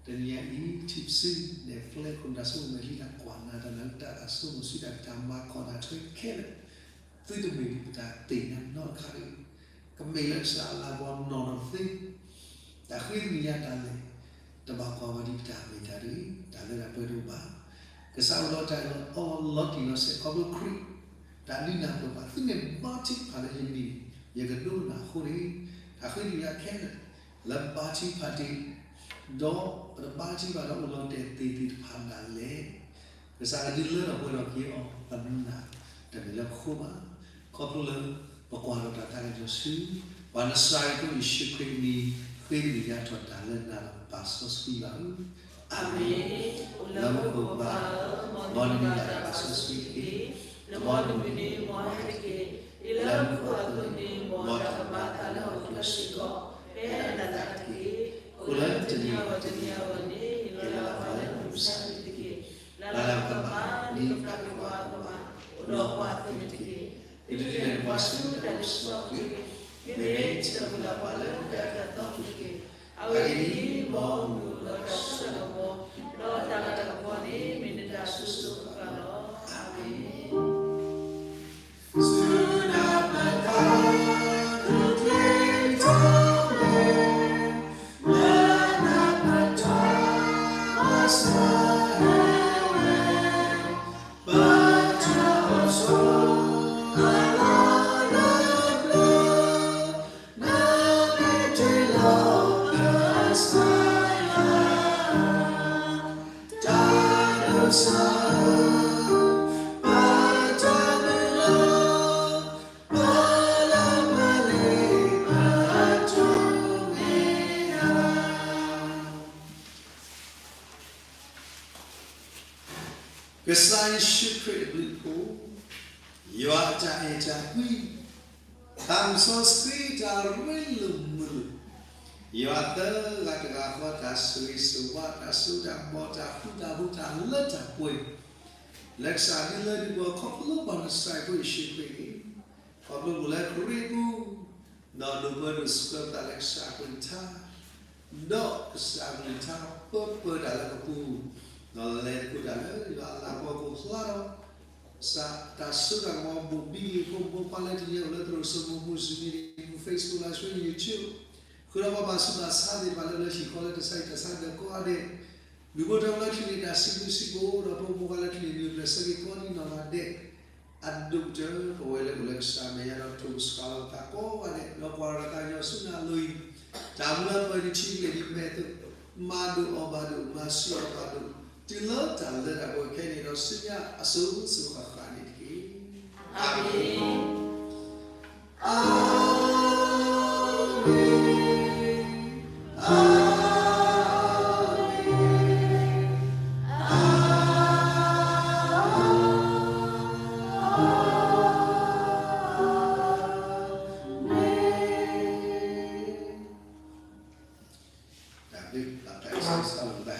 တနံၤညါအံၤ ထံၣ်ပစုနဲၣ်ပျဲ ခိၣ်နၢ်ဆိကမိၣ်မဲာ်လံတၢ်ကွၢ်နၤတၢ်နၢ်တၢ်သးဆိကမိၣ်ဆူတၢ် တၢ်မၤခီၣ်တၢ်ထွဲခဲလၢာ်, သုတမ့ၢ်ဒ်ပတၢ်သ့ၣ်ညါနီတခါတဂ့ၤ, ကမ့ၢ်လၢကစၢ်အလၤကပီၤနီၢ်နီၢ်တသ့ တၢ်ဃ့တနံၤညါတၢ်လဲၤ, တဘၣ်ကွၢ်ဝဲဒ်ပတၢ်မ့ၢ်တၢ်တဂ့ၤ, တၢ်လၢတၢ်ပှဲၤတအိၣ်ဘၣ်, ကစၢ်အိၣ်ဒီးတၢ်အၢၣ်လီၤအီလီၤတံၢ်လီၤဆဲးခီဖျိခရံာ်, တၢ်ဒုးနၢ်ပၢၢ်ပှၤ သုမ့ၢ်ဘါထုကဖၣ်လၢယမံၤန့ၣ် ယကဒိကနၣ်အဃိန့ၣ်, တၢ်ဃ့တနံၤညါခဲလၢာ် လၢဘါထုကဖၣ်တ့ၢ်, ဒီးပတဘါထုကဖၣ်ဒီးအိၣ်လီၤတဲာ်သ့ၣ်သ့ၣ်တဖၣ်ဒၣ်လဲာ် ကစၢ်ကဒုးလၢထီၣ်ပှဲၤထီၣ်က့ၤအီၤ ပနာ်တမ့ၢ်လၢပဃိဘၣ်, ခီဖျိလၢ ပကွၢ်ထီၣ်တၢ်သးကညီၤဆူ ပှၤနစၤရ့းဖိယ့ၣ်ၡူးခရံာ်အမံၤ ဃ့တနံၤညါထီၣ်တၢ်လၢနၤဒီးပၢ်စီဆှံဘၣ်ဧၢ, အၤမ့ၣ်. အိၣ်လၢမူခိၣ်ပၢ်ဧၢ, မ်နမံၤဘၣ်တၢ်ပၢ်စီဆှံတက့ၢ်. မ်နမုၢ်နံၤမ်ဟဲတက့ၢ်. ယလၢမူခိၣ်အသိးန့ၣ် မ်တၢ်ကမၣ်အသးလၢဟီၣ်ခိၣ်ချၢစ့ၢ်ကီး ပဟဲနၤသးတက့ၢ်. အိၣ်လၢတနံၤအဂီၢ်တနံၤအဂီၢ်န့ၣ် ဟ့ၣ်လီၤပှၤလၢနမုၢ်ဆါတက့ၢ်. လၢလၢပကဘၣ် ဒ်ပသးကပှၢ်အသိးဘၣ် အိၣ်ဒီးပှၤအသိးန့ၣ်တက့ၢ်. သုတဒုးနဲၣ်ပှၤဆူတၢ်ဒ်သိးအကလုာ်, မ့မ့ၢ်တၢ်ဘူၣ်လၢပှၤလၢတၢ်ကၢ်သီအကလုာ်တက့ၢ်. အဂ့ၢ်ဒ်အံၤ, မ်မ့ၢ်အိၣ်ဒီးတၢ်စိတၢ်ကမီၤ, ဒီးတၢ်လၤတၢ်ကပီၤန့ၣ် မ့ၢ်နတၢ်ဆိၣ်ဂ့ၤအဃၣ်လီၤ. အၤမ့ၣ်. ကစၢ်ယ့ၣ်ၡူးခရံာ်အဘျုးအဖှိၣ်, ယွၤအတၢ်အဲၣ်တၢ်ကွံ, သးစီဆှံတၢ်ရ့လိာ်မုာ်လိာ်, ယွၤသၢဂၤတဂၤဃီတၢ်ဆိၣ်ဂ့ၤဆိၣ်ဝါ တၢ်စိတၢ်ကမီၤ တၢ်ဃူတၢ်ဖိး တၢ်လၢတၢ်ပှဲၤ, လၢကစၢ်ဒုးလၢဒုးပှၤခီဖျိပှၤနစၤရ့းဖိယ့ၣ်ၡူးခရံာ်န့ၣ် ခီဖျိပအိၣ်လၢခရံာ်ပူၤ, ဒီးဒိးပၢဒိးဆှၢပသးလၢကစၢ်အကလုၢ်ကထါ, ဒီးကစၢ်အကလုၢ်ကထါပၢပၢတၢ်လၢပပူၤ, ဒီးလဲၤသကိးတၢ်လၢယွၤအလၤကပီၤကအိၣ်ဖျါဒီး ကစၢ်တၢ်စိတၢ်ကမီၤဘိၣ်ဘံၣ် ဖိမုၣ်ဖိခွါလၢထံၣ်န့ၢ်အီၤလၢသရိာ်စိမိၤပူၤ Zoom meeting, Facebook Live Stream, YouTube, ဃုာ်ဒီးပှၤဘၣ်ဆူးဘၣ်ဆါသ့ၣ်တဖၣ်လၢလၢဟံၣ်ဃီလၢတၢ်ဆါဟံၣ်တၢ်ဆါဒီးကိးဂၤဒဲး, ဒူဖိထၢဖိလၢထံၣ်န့ၢ်တၢ်စံးဘျုးစံးဖှိၣ်ဒီး ဖိမုၣ်ဖိခွါလၢထံၣ်န့ၢ်နုာ်ပျဲၢ်ဆၢက့ၤကိးဒံနီၢ်ဂၤဒဲး, အဒိၣ်ကတၢၢ် ပဝဲလၢအိၣ်လၢကစၢ်မဲာ်ညါဒီးထိၣ်ဆှးလီၤပသးကိးဂၤဒဲး ဒီးကွၢ်ဒီးသးကညီၤဆူနၤအလိၤအံၤ, တၢ်မူလၢပှဲၤနံၤထံကလဲၤဒ်မဲာ်အသိး, မၤဒိၣ်အီၣ်ဘၣ်ဒိၣ် မၤစၢၤအီၣ်ဘၣ်ဒိၣ် တုၤလၢတၢ်လၢတၢ်ပှဲၤခဲအံၤန့ၣ်ဒီးဆူညါအစိၤစိၤဃၣ်ဃၣ်န့ၣ်တက့ၢ်. အၤမ့ၣ်, အၤမ့ၣ်, အၤမ့ၣ်, အၤမ့ၣ်. တၢ်ဘျုး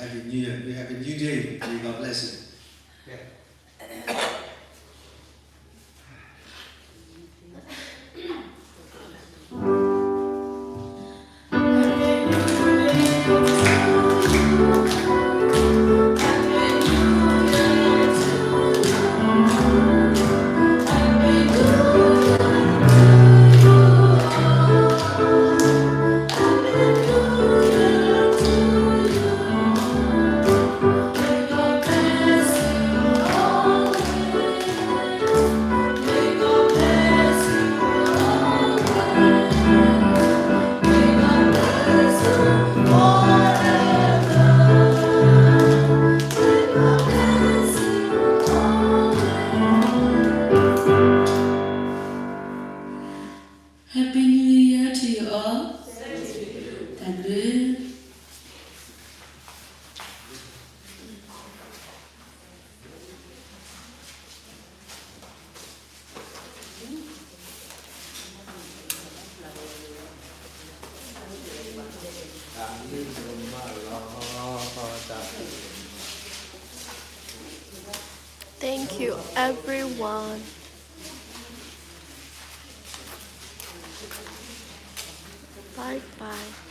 Happy New Year, Happy New Day, may God bless you. Happy New Year to you all. တၢ်ဘျုး. Thank you, everyone. Bye bye.